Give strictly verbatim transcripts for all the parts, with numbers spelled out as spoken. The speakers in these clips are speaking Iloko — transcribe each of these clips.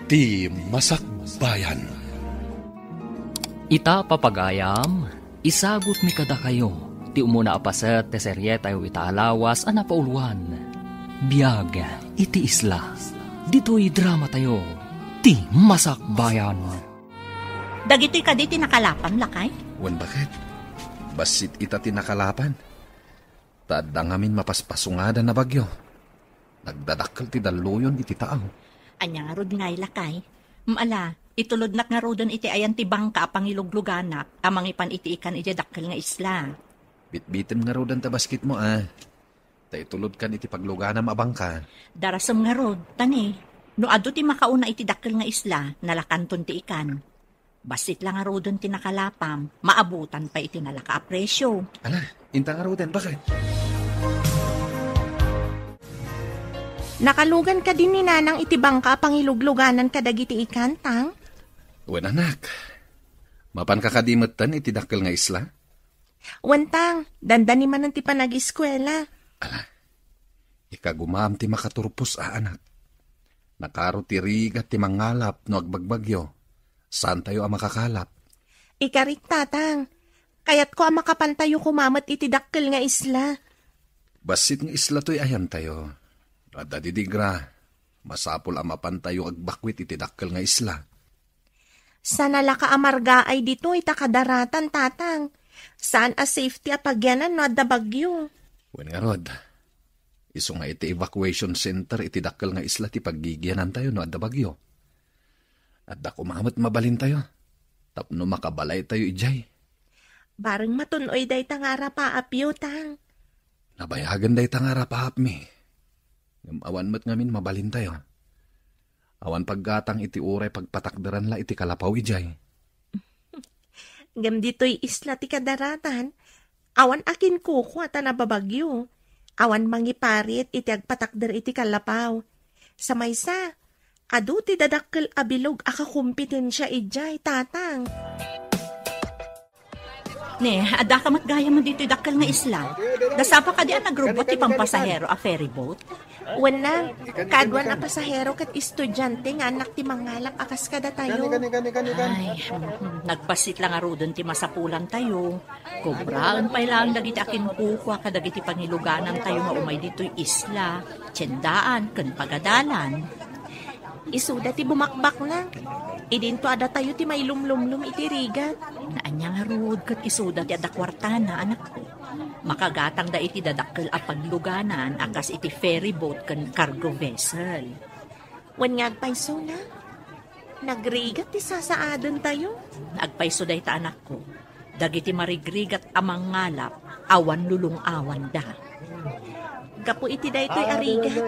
Ti Masakbayan. Ita, papagayam, isagutmi kadakayo ti umuna a paset ti serietayo ita a lawas a napauluan, Biag iti Isla. Ditoy dramatayo, Ti Masakbayan. Dagitoy kadi ti nakalapam, lakay? Wen, baket. Bassit ita ti nakalapan. Ta adda ngamin mapaspasungadan a bagyo. Nagdadakkel ti dalluyon iti taaw. Ania ngarud ngay, lakay? Ala, itulodnak ngaruden iti ayan ti bangka a pangilugluganak a mangipan iti ikan idiay dakkel nga isla. Bitbitem ngaruden ta basketmo, a. Ta itulodkan iti pagluganam a bangka. Darasem ngarud, ta ni, no adu ti makauna iti dakkel nga isla, nalakanton ti ikan. Bassit la ngaruden ti nakalapam, maabutan pay iti nalaka a presio. Ala, inta ngaruden, baket. Nakalugan kadi ni Nanang iti bangka a pangilugluganan kadagiti ikan, Tang? Wen, anak. Mapanka kadi metten iti dakkel nga isla? Wen, Tang, dandani manen ti panag-eskuela. Ala, ikagumaam ti makaturpos a anak. Nakaro ti rigat ti mangalap no agbagbagyo. Saantayo a makakalap. Ikarik, Tatang. Kayatko a makapantayo koma met iti dakkel nga isla. Bassit nga isla toy ayantayo. Adda didigra. Masapul a mapantayo agbakwit iti dakkel nga isla. Saan a laka a margaay ditoy ta kadaratan, Tatang. Saan a safety a pagyanan no adda bagyo. Wen ngarud, isu nga iti evacuation center iti dakkel nga isla ti paggigianantayo no adda bagyo. Adda koma met mabalintayo tapno makabalaytayo idiay. Bareng matun-oy dayta nga arapaapyo, Tang. Nabayagen dayta nga arapaapmi. Ngem awan met ngamin mabalintayo. Awan paggatang iti uray pagpatakderan la iti kalapaw idiay. Ngem ditoy isla ti kadaratan, awan akinkukua ta nababagyo. Awan mangiparit iti agpatakder iti kalapaw. Sa maysa, adu ti dadakkel a bilog a kakompetensia idiay, Tatang. Ne, adda ka met gayam ditoy dakkel nga isla. Dasapa kadi a nagrubbuat ti pampasahero a ferry boat? Wen, Nang, kaaduan a pasahero ket estudiante nga annak ti mangalap a kas kadatayo. Ay, mhm. Nagbassit la ngaruden ti masapulantayo. Kubraen pay laeng dagiti akinkukua kadagiti pangiluganantayo nga umay ditoy isla, tiendaan, ken pagadalan. Isuda ti bumakbakna. Idinto a datayo ti mailumlumlum iti rigat. Ania ngarud ket isuda ti adda kuartana, anakko. Makagatangda iti dadakkel a pagluganan a kas iti ferry boat ken cargo vessel. Wen nga agpaysona, nagrigat ti sasaadentayo. Agpayso dayta, anakko. Dagiti marigrigat a mangalap, awan lulung-awanda. Gapu iti daytoy a rigat,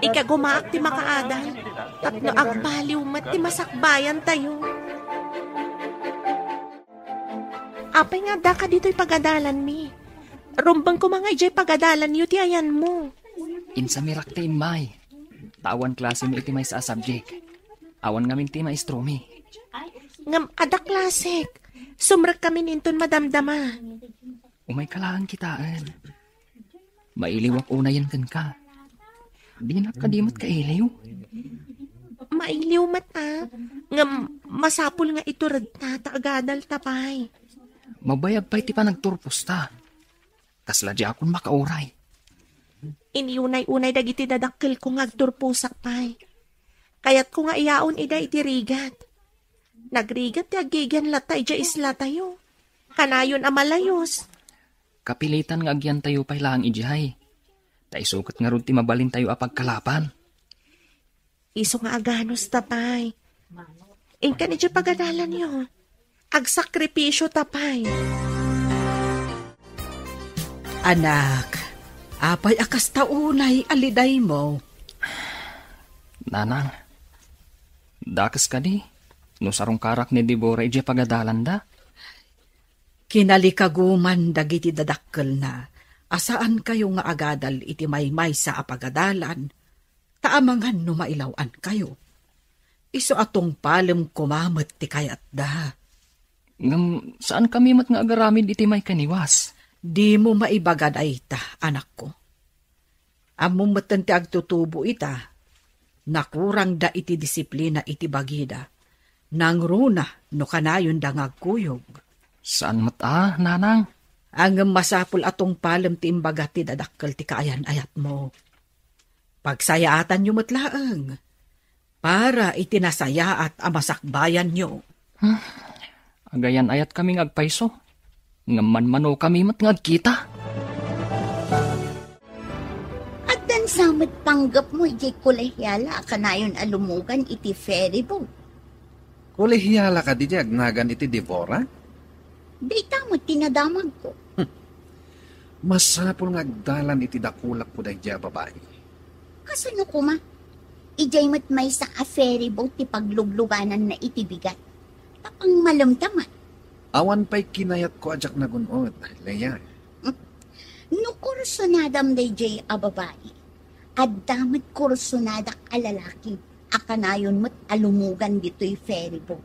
ikagumaak ti makaadal tapno agbaliw met ti masakbayantayo. Apay nga addaka ditoy pagadalanmi? Rumbeng koma nga idiay pagadalanyo ti ayanmo. Insamirak ti immay. Ta awan klasemi iti maysa a subject. Awan ngamin ti maestromi. Ngem adda klasek. Sumrekkamin inton madamdama. Umayka laeng kitaen. Mailiwak unayen kenka. Dinak kadi met kailiw. Mailiw met a. Ngem masapul nga ituredta ta agadalta pay. Mabayag pay ti panagturposta. Kasla diakon makauray. Inyunay-unay dagiti dadakkelko nga agturposak pay. Kayatko nga iyaon ida iti rigat. Nagrigat ti aggigian latta idiay islatayo. Kanayon a malayos. Kapilitan nga agyantayo pay laeng idiay. Ta isu ket ngarud ti mabalintayo a pagkalapan. Isu nga aganos ta pay. Inkan idiay pagadalanyo. Agsakripisyo ta pay. Anak, apay a kasta unay a lidaymo? Nanang, dakes kadi no sarungkarak ni Deborah idiay pagadalanda? Kinalikaguman dagiti dadakkelna a saankayo nga agadal iti maymaysa a pagadalan, ta amangan no mailaw-ankayo. Isu a tungpalem koma met ti kayatda. Ngem saankami met nga agaramid iti maikaniwas. Dimo maibaga dayta, anakko. Ammom metten ti agtutubo ita. Nakurangda iti disiplina iti bagida. Nangruna no kanayonda nga agkuyog. Saan met a, nanang. Ngem masapul a tungpalem ti imbaga ti dadakkel ti kaayan-ayatmo. Pagsayaatanyo met laeng para iti nasayaat a masakbayanyo. Hmm. Agayan-ayatkami nga agpayso, ngem manmanokami met nga agkita. Addan sa met panggepmo idiay kolehiala a kanayon a lumugan iti ferry boat. Kolehiala kadi ti agnagan iti Devora? Dayta met ti nadamagko. Masapul nga agdalan iti dakulakko daydiay a babai. Kasano koma? Idiay met maysa a ferry boat ti pagluglugananna iti bigat. Ta pangmalemta met. Awan pay kinayatko a diak nagun-od, Leia. No kursunadam daydiay a babai, adda met kursunadak a lalaki a kanayon met a lumugan ditoy ferry boat.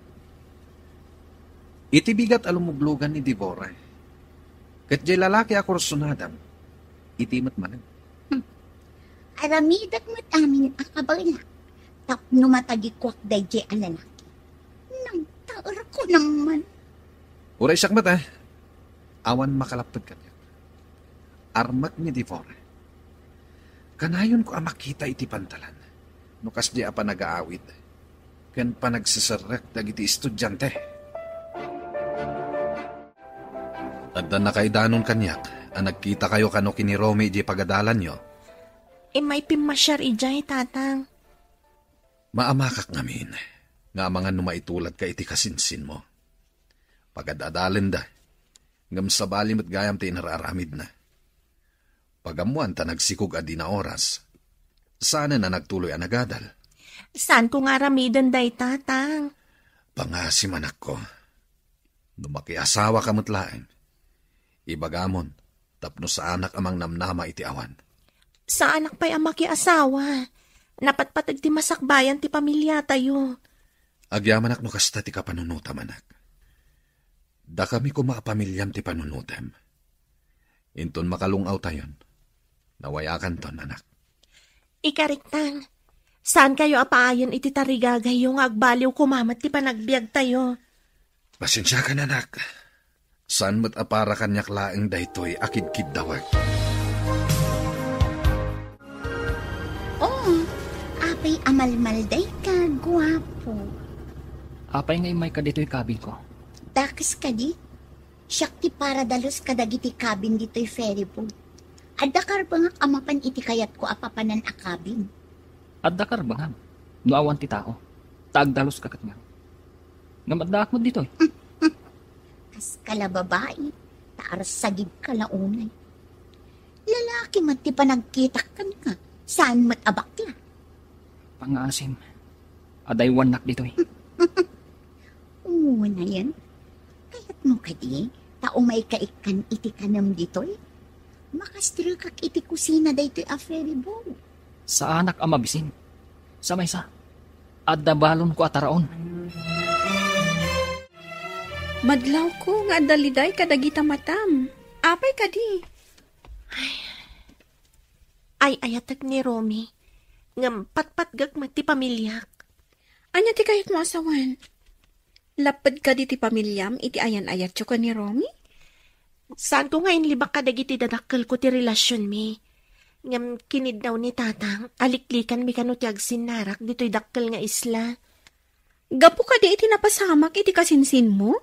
Iti bigat a lumuglugan ni Devora, ket diay lalaki a kursunadam, iti met manen. Hmm. Aramidek met amin a kabaelak tapno matagikuak daydiay a lalaki. Nangtaerko naman. Uray siak met, a. Awan makalapped kaniak. Armek ni Devora. Kanayonko a makita iti pantalan no kasdiay a panagaawid ken panagseserrek dagiti estudiante. Adda nakaidanon kaniak a nagkitakayo kano ken ni Romy idiay pagadalanyo. Immay pimmasiar idiay, Tatang. Maamakak ngamin nga amangan no maituladka iti kasinsinmo. Pagad-adalenda, ngem sabali met gayam ti inar-aramidna. Pagammoan ta nagsikog a dina oras. Saanen a nagtuloy a nagadal. Saanko nga aramiden dayta, Tang. Pangasim, anakko. No makiasawaka met laeng, ibagamon tapno saanak a mangnamnama iti awan. Saanak pay a makiasawa. Napatpateg ti masakbayan ti pamiliatayo. Agyamanak no kasta ti kapanunotam, anak. Dakami koma a pamiliam ti panunotem. Inton makalung-awtayon, nawayakanton, anak. Ikarik, Tang, saankayo a paayen iti tarigagayyo nga agbaliw koma met ti panagbiagtayo. Pasensiakan, anak. Saan met a para kaniak laeng daytoy a kidkiddawek. Oh, apay a malmaldayka, guapo. Apay nga immayka ditoy kabinko? Dakes kadi? Siak ti para dalus kadagiti kabin ditoy ferry boat. Adda karbengak a mapan iti kayatko a papanan a kabin. Adda karbengam no awan ti tao, ta agdaluska ket ngarud. Ngem addaak met ditoy. Kaska la babai, ta arsagidka la unay. Lalaki met ti panagkitak kenka, saan met a bakla. Pangaasim, adaywannak ditoy. Unayen, kayatmo kadi ta umayka ikkan iti kanem ditoy? Makastrekak iti kusina daytoy a ferry boat. Saanak a mabisin. Sa maysa, adda balonko a taraon. Madlawko nga adda liday kadagita matam. Apay kadi? Ay, ay-ayatek ni Romy. Ngem patpatgek met ti pamiliak. Ania ti kayatmo a sawen? Lapped kadi ti pamiliam iti ayan-ayatyo ken ni Romy? Saanko nga inlibak kadagiti dadakkelko ti relasionmi. Ngem kiniddaw ni Tatang a liklikanmi kano ti agsinnarak ditoy dakkel nga isla. Gapu kadi iti napasamak iti kasinsinmo?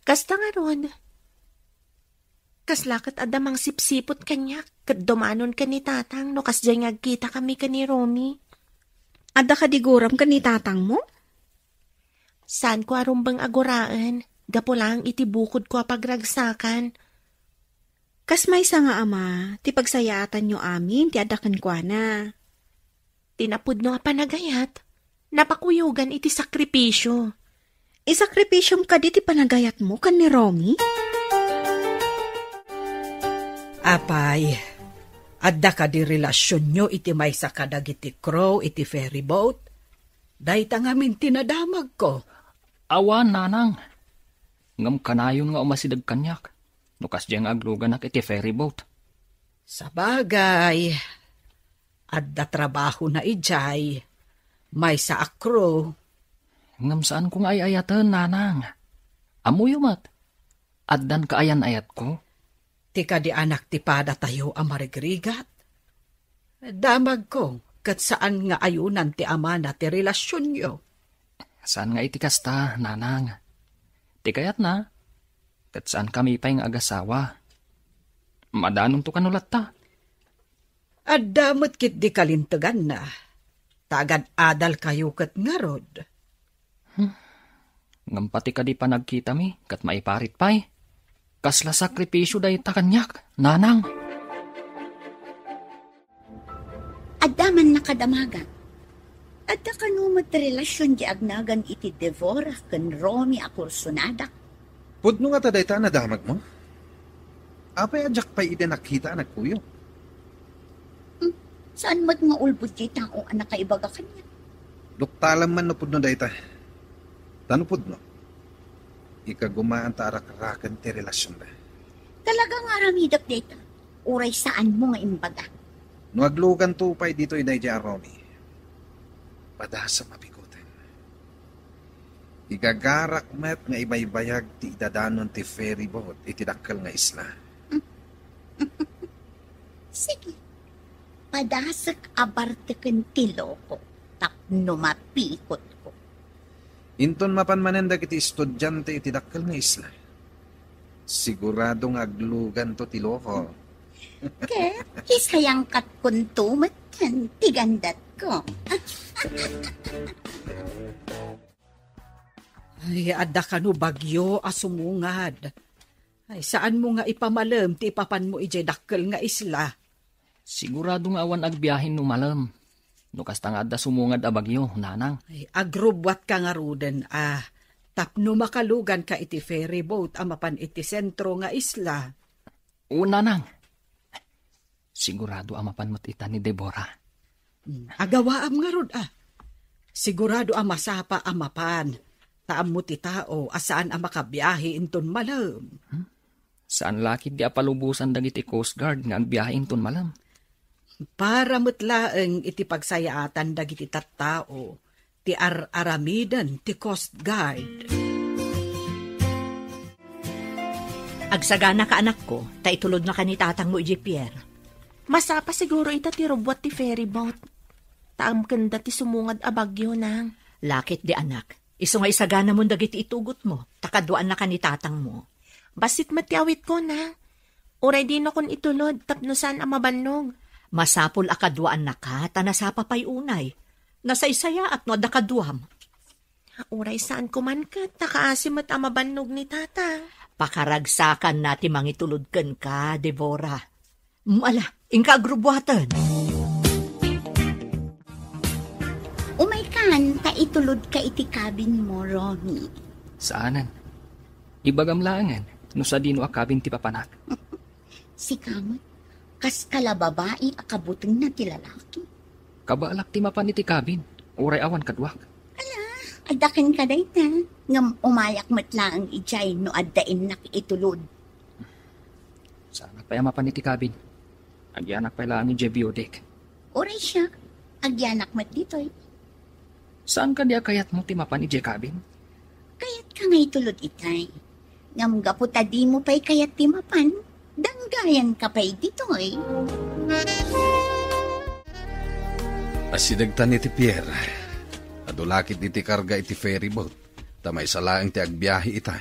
Kasta ngarud. Kasla ket adda mangsipsiput kaniak ket dumanon ken ni Tatang no kasdiay nga agkitakami ken ni Romy. Adda kadi guram ken ni Tatangmo? Saanko a rumbeng a guraen, gapu laeng iti bukodko a pagragsakan. Kas maysa nga ama, ti pagsayaatanyo amin ti adda kenkuana. Ti napudno a panagayat, napakuyogan iti sakripisio. Isakripisiom kadi ti panagayatmo ken ni Romy? Apay, adda kadi relasionyo iti maysa kadagiti crew iti ferry boat? Dayta ngamin ti nadamagko. Awan, nanang. Ngem kanayon nga umasideg kaniak no kasdiay nga agluganak iti ferry boat. Sabagay, adda trabahona idiay. Maysa a crew. Ngem saanko nga ay-ayaten, nanang. Ammoyo met, addan kaayan-ayatko. Ti kadi anak ti padatayo a marigrigat. Damagko, ket saan nga ayunan ti amana ti relasionyo. Saan nga iti kasta, nanang. Ti kayatna, ket saankami pay nga agasawa. Madanonto kano latta. Adda met ketdi kalinteganna, ta agad-adalkayo ket ngarud. Hmm. Ngem pati kadi panagkitami ket maiparit pay. Kasla sakripisio dayta kaniak, nanang. Adda man nakadamagak. Adda kano met relasion ti agnagan iti Deborah ken Romy a kursunada? Pudno ngata dayta a nadamagmo? Apay a diak pay idi nakita a nagkuyog? Hmm, saan met nga ulbod ti tao a nakaibaga kaniak? Luktalem man no pudno dayta. Ta no pudno, ikagumaanta a rakraken ti relasionda. Talaga nga aramidek dayta, uray saanmo nga imbaga. No agluganto pay ditoy daydiay a Romy, padasem a biguten. Igagarak met nga ibaybayag ti idadanon ti ferry boat iti dakkel nga isla. Sige, padasek a barteken ti loko tapno mapikotko. Inton mapan manen dagiti estudiante iti dakkel nga isla, sigurado nga agluganto ti loko. Ket isayangkatkonto metten ti gandatko. Ay, adda kano bagyo a sumungad. Ay, saanmo nga ipamalem ti ipapanmo idiay dakkel nga isla? Sigurado nga awan agbiahe no malem. No kasta nga adda sumungad a bagyo, nanang. Ay, agrubbuatka ngaruden a tapno makaluganka iti ferry boat a mapan iti sentro nga isla. O, nanang. Sigurado a mapan met ita ni Deborah. Hmm, agawaam ngarud, a. Sigurado a masapa a mapan, ta ammo ti tao a saan a makabiahe inton malem. Hmm? Saan la ketdi a palubosan dagiti Coast Guard nga agbiahe inton malem. Para met laeng iti pagsayaatan dagiti tattao ti ar-aramiden ti Coast Guard. Agsaganaka, anakko, ta itulodnaka ni tatangmo idiay pier. Masapa siguro ita ti rubbuat ti ferry boat. Ta amkenda ti sumungad a bagyo, nang. La ketdi, anak. Isu nga isaganamon dagiti itugotmo, ta kaduaannaka ni tatangmo. Bassit met ti awitko, nang. Uray dinakon itulod tapno saan a mabannog. Masapul a kaduaannaka, ta nasapa pay unay. Nasaysayaat no adda kaduam. Uray saanko man ket, ta kaasi met a mabannog ni tatang. Pakaragsakanna ti mangitulod kenka, Deborah. Mm, ala, inka agrubuaten. Umaykan, ta itulodka iti cabinmo, Romy. Saanen. Ibagam laengen no sadino a cabin ti papanak. Sika met, kas kalababai a kabutengna ti lalaki. Kabaalak ti mapan iti cabin, uray awan kaduak. Ala, adda kenka dayta, ngem umayak met laeng idiay no adda innak itulod. Saanak pay a mapan iti cabin. Agyanak pay laeng idiay view deck. Uray siak, agyanak met ditoy. Saan kadi a kayatmo ti mapan idiay cabin? Kayatka nga itulod itay. Ngem gapu ta dimo pay kayat ti mapan, danggayanka pay ditoy. Asidegtan iti pier. Adu la ketdi ti karga iti ferry boat, ta maysa laeng ti agbiahe ita.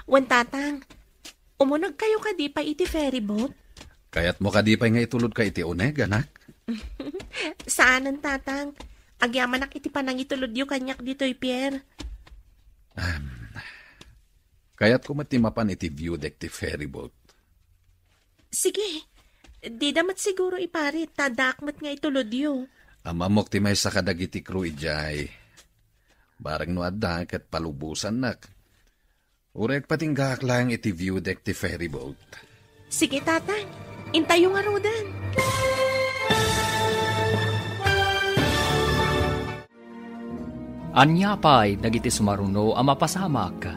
Wen, tatang, umunegkayo kadi pay iti ferry boat? Kayatmo kadi pay nga itulodka iti uneg, anak? Saanen, tatang. Agyamanak iti panangitulodyo kaniak ditoy pier. Am, kayatko met ti mapan iti view deck ti ferry boat. Sige. Dida met siguro iparit, ta addaak met nga itulodyo. Ammok ti maysa kadagiti crew idiay. Bareng no adda, ket palubosannak. Uray agpatinggaak laeng iti view deck ti ferry boat. Sige, tatang. Intayo ngaruden. Ania pay dagiti sumaruno a mapasamak?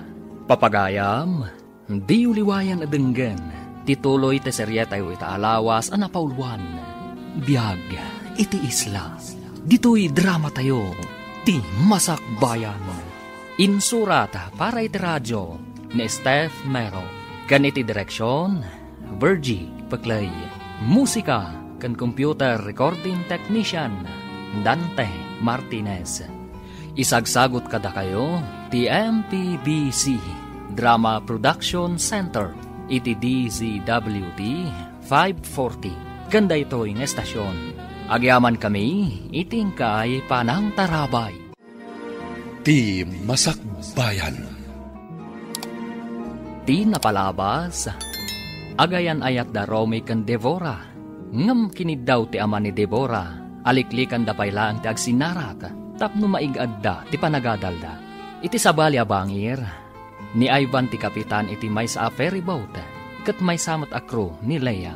Papagayam, diyo liwayan a denggen ti tuloy ti serietayo ita a lawas a napauluan, Biag iti Isla. Ditoy dramatayo, Ti Masakbayan. Insurat para iti radio ni Steph Mero. Ken iti direksion, Virgie Peclay. Musika ken computer recording technician, Dante Martinez. Isagsagut kadakayo ti M P B C Drama Production Center iti D Z W T five forty. Ken daytoy nga estasion, agyamankami iti inkay panangtarabay. Ti Masakbayan. Ti napalabas, agayan-ayat da Romy ken Devora, ngem kiniddaw ti ama ni Devora, aliklikanda pay laeng ti agsinarak tapno maig-adda ti panagadalda. Iti sabali a bangir, ni Ivan ti kapitan iti maysa a ferryboat, ket maysa met a crew ni Lea.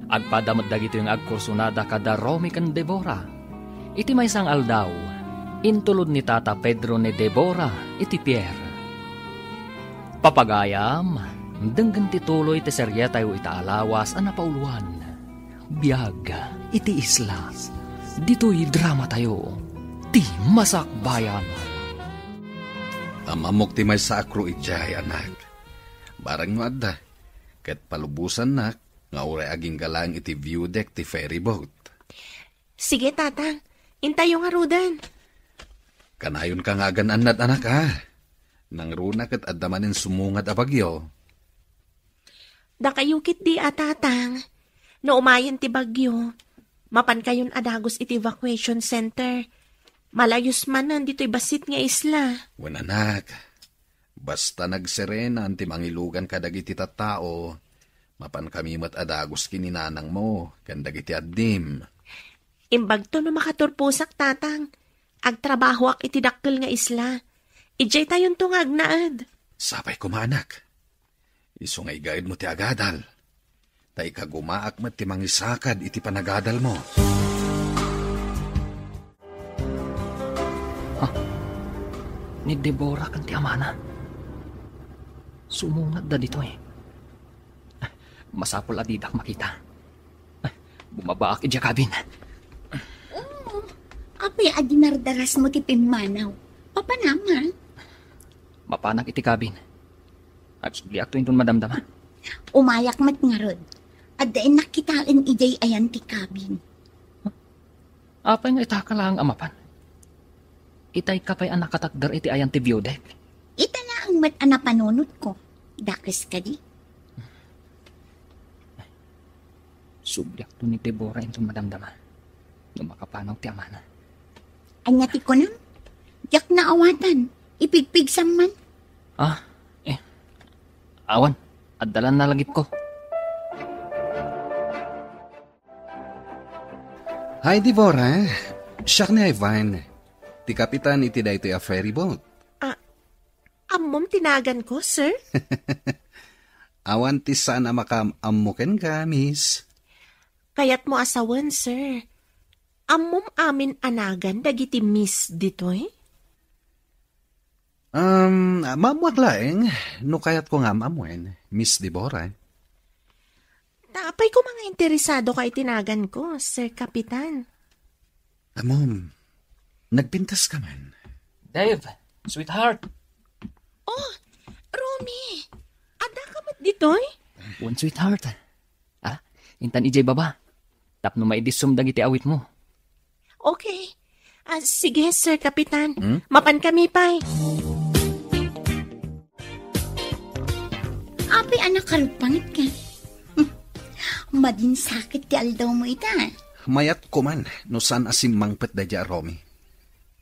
Agpada met dagitoy nga agkursunada kada Romy ken Devora. Iti maysa nga aldaw, intulod ni Tata Pedro ni Devora iti pier. Papagayam, denggen ti tuloy ti serietayo ita a lawas a napauloan. Biag iti isla. Ditoy dramatayo, Ti Masakbayan. Am-ammok ti maysa a crew idiay, anak. Bareng no adda, ket palubosannak nga uray agingga laeng iti view deck ti ferryboat. Sige, Tatang. Intayo ngaruden. Kanayonka nga agan-annad, anak, a. Nangruna ket adda manen sumungad a bagyo. Dakayo ketdi a, Tatang. No umayen ti bagyo, mapankayon a dagus iti evacuation center. Malayos manen ditoy bassit nga isla. Wen, anak, basta nagserenan ti mangilugan kadagiti tattao, mapankami met a dagus ken ni nanangmo ken dagiti addim. Imbagto no makaturposak, Tatang. Agtrabahoak iti dakkel nga isla. Idiaytayonto nga agnaed. Sapay koma, anak. Isu nga igaedmo ti agadal, ta ikagumaak met ti mangisakad iti panagadalmo. Ha? Ni Deborah ken ti amana? Sumungadda ditoy. Masapul a didak makita. Bumabaak idiay cabin. Oh, apay a dinardarasmo ti pimmanaw? Papanam, ha? Mapanak iti cabin. Agsubliakto inton madamdama. Umayak met ngarud. Adda innak kitaen idiay ayan ti cabin. Apay nga itaka laeng a mapan? Itayka pay a nakatakder iti ayan ti view deck? Ita laeng met a napanunotko. Dakes kadi? Subliakto ni Deborah inton madamdama no makapanaw ti amana. Ania ti kunam? Diak naawatan. Ipigpigsam man. Ah, eh. Awan, adda la nalagipko. Hi, Deborah. Siak ni Ivan, ti kapitan iti daytoy a ferryboat. Ah, ammom ti naganko, sir? Awan ti saan a makaam-ammo kenka, miss. Kayatmo a sawen, sir. Ammom amin a nagan dagiti miss ditoy? Um, maammoak laeng no kayatko nga am-ammoen, Miss Deborah. Ta apay koma nga interesadoka iti naganko, Sir Kapitan? Ammom, nagpintas ka man. Dave, sweetheart. Oh, Romy, adda ka met ditoy? Wen, sweetheart. Ah, intan idiay baba. Tapno maidissum dagiti awitmo. Okay. Ah, sige, Sir Kapitan. Hmm? Mapan kami pay. Apay a nakarupangit ka? Madinsakit ti aldaw mo ita. Mayat ko man no saan a simmangpet daydiay a Romy.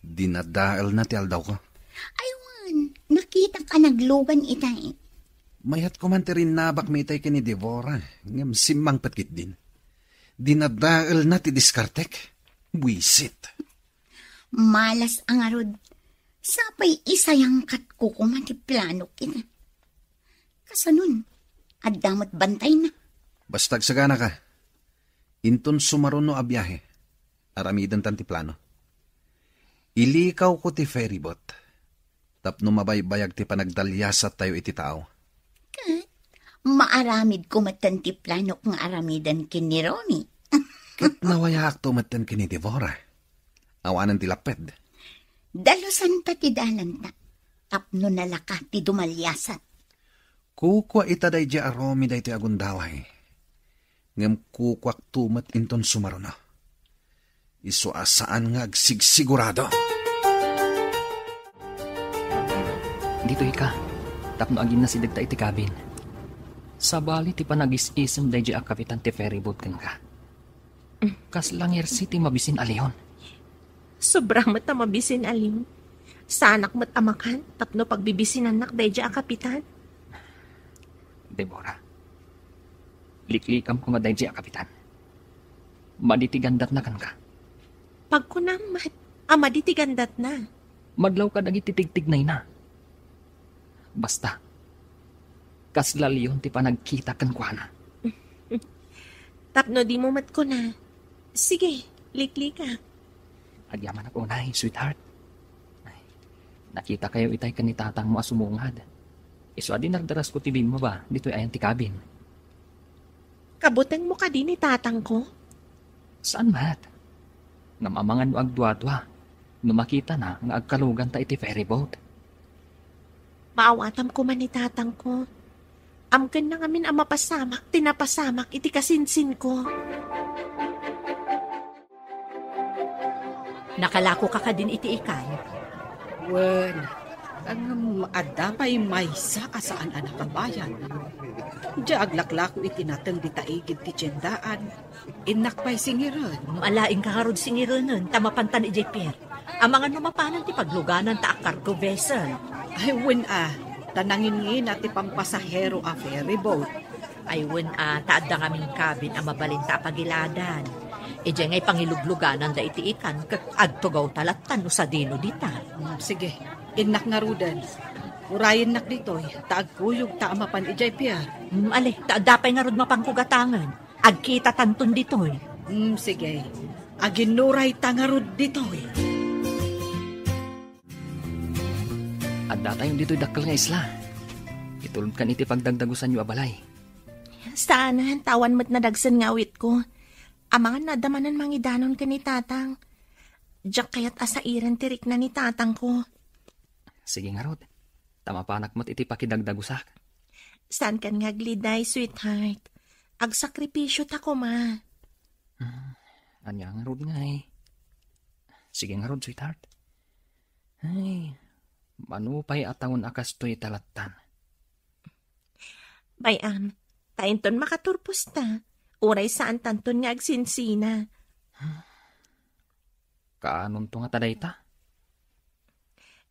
Dinadaelna ti aldawko. Aywan, nakitak a naglugan itay. Mayat ko man ti rinnabakmi itay ken ni Deborah, ngem simmangpet ketdin. Dinadaelna ti diskartek. Buisit. Malas a ngarud. Sapay isayangkatko koma ti planok ita. Kasanon, adda met bantayna. Basta agsaganaka. Inton sumaruno a biahe, aramidentan ti plano. Ilikawko ti ferryboat tapno mabaybayag ti panagdaliasattayo iti tao. Ket maaramidko metten ti planok nga aramiden ken ni Romy. Ket nawayaakto metten ken ni Deborah. Awanen ti lapped. Dalusan ta ti dalanta, tapno nalaka ti dumaliasat. Kukua ita daydi a Romy daytoy a gundaway. Ngem kukuakto met inton sumaruno. Isu a saan nga agsigsigurado. Ditoy ka, tapno aginnasidegta iti cabin. Sabali ti panagis-isem daydi a kapitan ti ferryboat kenka. Kasla ngersi ti mabisin a leon. Sobra met a mabisin a leon. Saanak met a makan tapno pagbibisinannak daydi a kapitan. Deborah, liklikam koma daydi a kapitan. Madi ti gandatna kenka. Pagkunam met a madi ti gandatna. Madlaw kadagiti tigtignayna. Basta, kasla leon ti panagkita kenkuana. Tapno dimo met kuna, sige, liklika. Agyamanak unay, sweetheart. Ay, nakitakayo itay ken ni tatangmo a sumungad. Isu a dinardarasko ti bimmaba ditoy ayan ti cabin. Kabutengmo kadi ni tatangko? Saan met? Ngem amangan no agduadua no makitana nga agkaluganta iti ferryboat. Maawatam koma ni tatangko. Amkenna ngamin a mapasamak ti napasamak iti kasinsinko. Nakalakoka kadin iti ikan? Wen, ngem adda pay maysa a saan a nakabayad. Diay aglaklako iti nateng dita igid ti tiendaan. Innak pay singiren. Alaingka ngarud singirenen, ta mapantan idiay pier. Amangan no mapanan ti paglugananta a cargo vessel. Ay, wen a, ta nanginngina ti pampasahero a ferryboat. Ay, wen a, ta adda ngamin cabin a mabalinta a pagiladan. Idiay ngay pangiluglugananda iti ikan, ket agtugawta lattan no sadino dita. Mm, sige, innak ngaruden. Urayennak ditoy, ta agkuyogta a mapan idiay pier. Mm, ali, ta adda pay ngarud mapanko gatangen. Agkitatanton ditoy. Hmm, sige. Aginnurayta ngarud ditoy. Addatayon ditoy dakkel nga isla. Itulodkan iti pagdagdagusanyo a balay. Saanen, ta awan met nadagsen nga awitko. Amangan no adda manen mangidanon ken ni tatang. Diak kayat a sairen ti rikna ni tatangko. Sige ngarud, ta mapanak met iti pakidagdagusak. Saankan nga agliday, sweetheart. Agsakripisio ta koma. Hmm, ania ngarud ngay? Sige ngarud, sweetheart. Ay, mano pay a tawen a kastoy ta lattan. Bay-am, ta inton makaturposta, uray saantanton nga agsinsina. Kaanonto ngata dayta?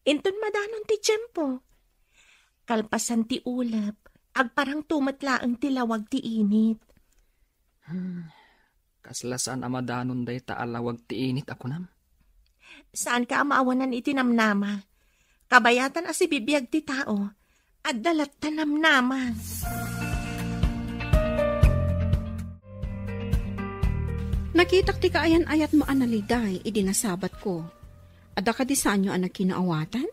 Inton madanon ti tiempo, kalpasan ti ulep, agparangto met laeng ti lawag ti init. Hmm, kasla saan a madanon dayta a lawag ti init a kunam? Saanka a maawanan iti namnama. Kabayatan a sibibiag ti tao, adda latta namnama. Nakitak ti kaayan-ayatmo a naliday idi nasabatko. Adda kadi saanyo a nakinaawatan?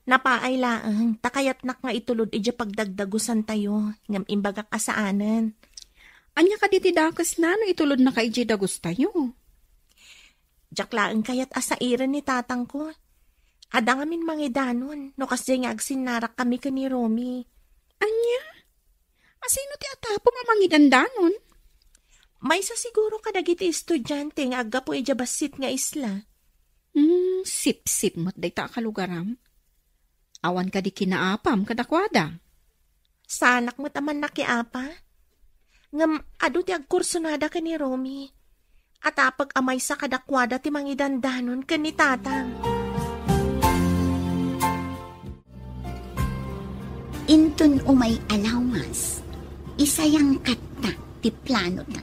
Napaay laeng, ta kayatnak nga itulod idiay pagdagdagusantayo, ngem imbagak a saanen. Ania kadi ti dakesna no itulodnaka idiay dagustayo? Diak laeng kayat a sairen ni tatangko. Adda ngamin mangidanon no kasdiay nga agsinnarakkami ken ni Romy. Ania? Asino ti atapom a mangidandanon? Maysa siguro kadagiti estudiante nga aggapu idiay bassit nga isla. Hmm, sipsip met dayta a kalugaram. Awan kadi kinaapam kadakuada? Saanak met a mannakiapa. Ngem adu ti agkursunada ken ni Romy. Atapek a maysa kadakuada ti mangidandanon ken ni tatang. Inton umay a lawas, isayangkatta ti planota.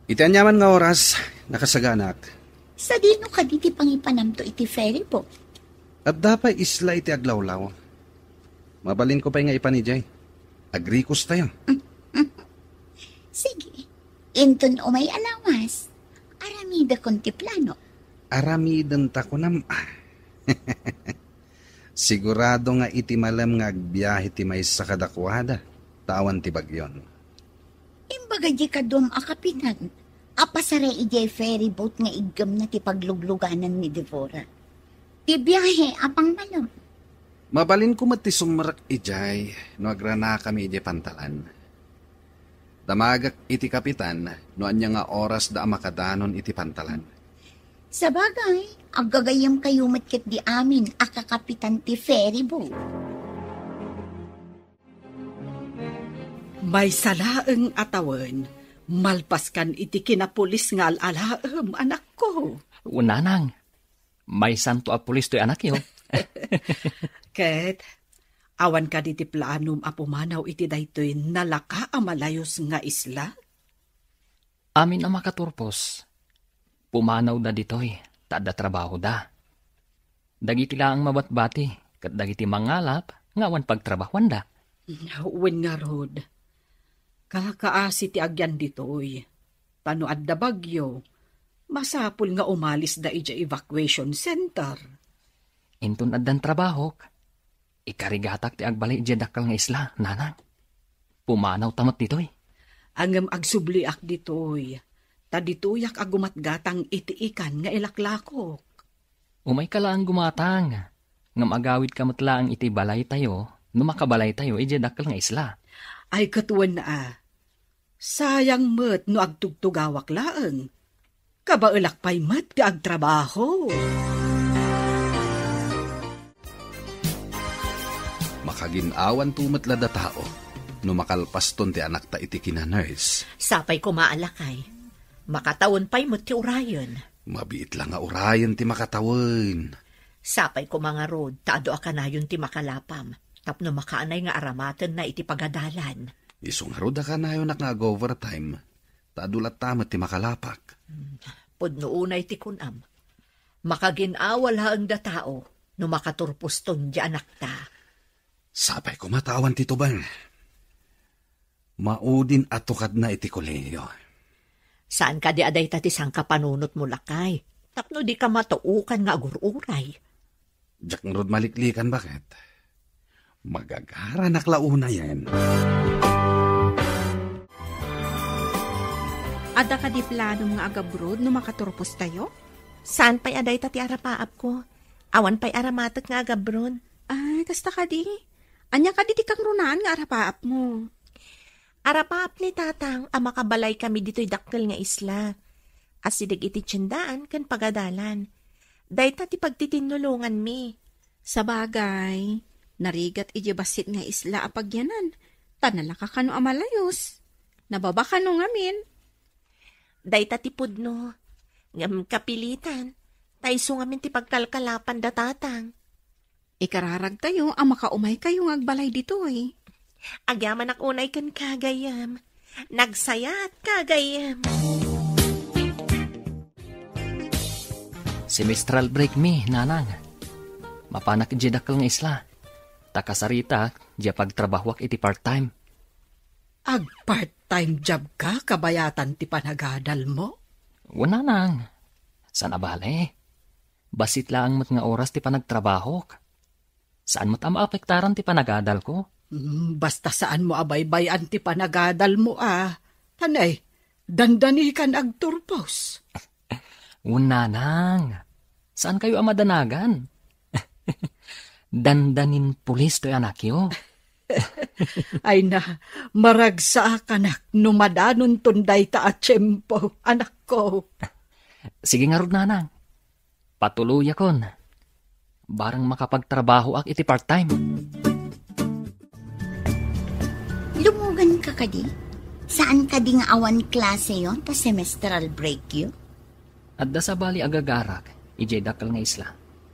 Iti aniaman nga oras, nakasaganak. Sadino kadi ti pangipanamto iti ferry boat? Adda pay isla iti aglawlaw. Mabalinko pay nga ipan idiay. Agrikostayo. Sige. Inton umay a lawas, aramidekon ti plano. Aramidenta kunam, a. Sigurado nga iti malem nga agbiahe ti maysa kadakuada, ta awan ti bagyon. Imbaga di kaduam a kapitan, a pasarek idiay ferry boat nga iggemna ti paglugluganan ni Devora. Ti biahe a pangmalem. Mabalinko met ti sumrek idiay no agranakami idiay pantalan. Damagek iti kapitan no ania nga oras da a makadanon iti pantalan. Sabagay, aggagayyemkayo met ketdi amin a kakapitan ti ferry boat. Maysa laeng a tawen, malpaskan iti kinapulis nga al-alaem, anakko. Nanang, maysanto a pulis toy anakyo. Ket, awan kadi ti planom a pumanaw iti daytoy nalaka a malayus nga isla? Amin a makaturpos, pumanawda ditoy, ta adda trabahoda. Dagiti laeng mabatbati, ket dagiti mangalap nga awan pagtrabahuanda. Wen ngarud, kakaasi ti agyan ditoy. Ta no adda bagyo, masapul nga umalisda idiay evacuation center. Inton addan trabahok, ikarigatak ti agbalay idiay dakkel nga isla, nanang. Pumanawta met ditoy. Ngem agsubliak ditoy, ta ditoyak a gumatgatang iti ikan nga ilaklakok. Umayka laeng gumatang, ngem agawidka met laeng iti balaytayo no makabalaytayo idiay dakkel nga isla. Ay, ket wen a, sayang met no agtugtugawak laeng. Kabaelak pay met ti agtrabaho. Makagin-awanto met la datao no makalpaston ti anakta iti kina-nurse. Sapay koma a lakay. Makatawen pay met ti urayen. Mabiit la nga urayen ti makatawen. Sapay koma ngarud ta adu a kanayon ti makalapam tapno makaanay nga aramatenna iti pagadalan. Isu ngarud a kanayonak nga ag-overtime ta adu latta met ti makalapak. Hmm, pudno unay ti kunam. Makagin-awa laeng datao no makaturposton ti anakta. Sapay koma ta awan ti tubeng. Maudin a tukadna iti kolehiyo. Saan kadi a dayta ti sangkapanunotmo, lakay, tapno dika matuokan nga agur-uray? Diak ngarud maliklikan, baket. Magagaranak la unayen. Adda kadi planom nga agabroad no makaturpostayo? Saan pay a dayta ti arapaapko? Awan pay aramatek nga agabroad. Ay, kasta kadi. Ania kadi ti kangrunaan nga arapaapmo? Arapaap ni Tatang a makabalaykami ditoy dakkel nga isla. Asideg iti tiendaan ken pagadalan. Dayta ti pagtitinulonganmi. Sabagay, narigat idiay bassit nga isla a pagyanan, ta nalaka kano a malayus. Nababa kano ngamin. Dayta ti pudno. Ngem kapilitan, ta isu ngamin ti pagkalkalapan da Tatang. Ikararagtayo a makaumaykayo nga agbalay ditoy. Agyamanak unay kenka, gayyem. Nagsayaat ka, gayyem. Semestral break mi, nanang. Mapanak idiay dakkel nga isla. Ta kasaritak, diay pagtrabahoak iti part-time. Ag-part-time job ka, kabayatan ti panagadalmo? Wen, nanang. Saan a bale. Bassit laeng met nga oras ti panagtrabahok. Saan met a maapektaran ti panagadalko. Hmm, basta saanmo a baybay-an ti panagadalmo a. Tanay, dandanikan agturpos. Wen, nanang. Saankayo a madanagan. Dandanin pulis toy anakyo. Ay na, maragsakanak no madanonton dayta a tiempo, anakko. Sige ngarud, nanang. Patuloyakon. Barang makapagtrabahoak iti part-time. Lumugan ka kadi? Saan kadi nga awan klaseyo ta semestral breakyo? Adda sabali agagarak idiay dakkel nga isla.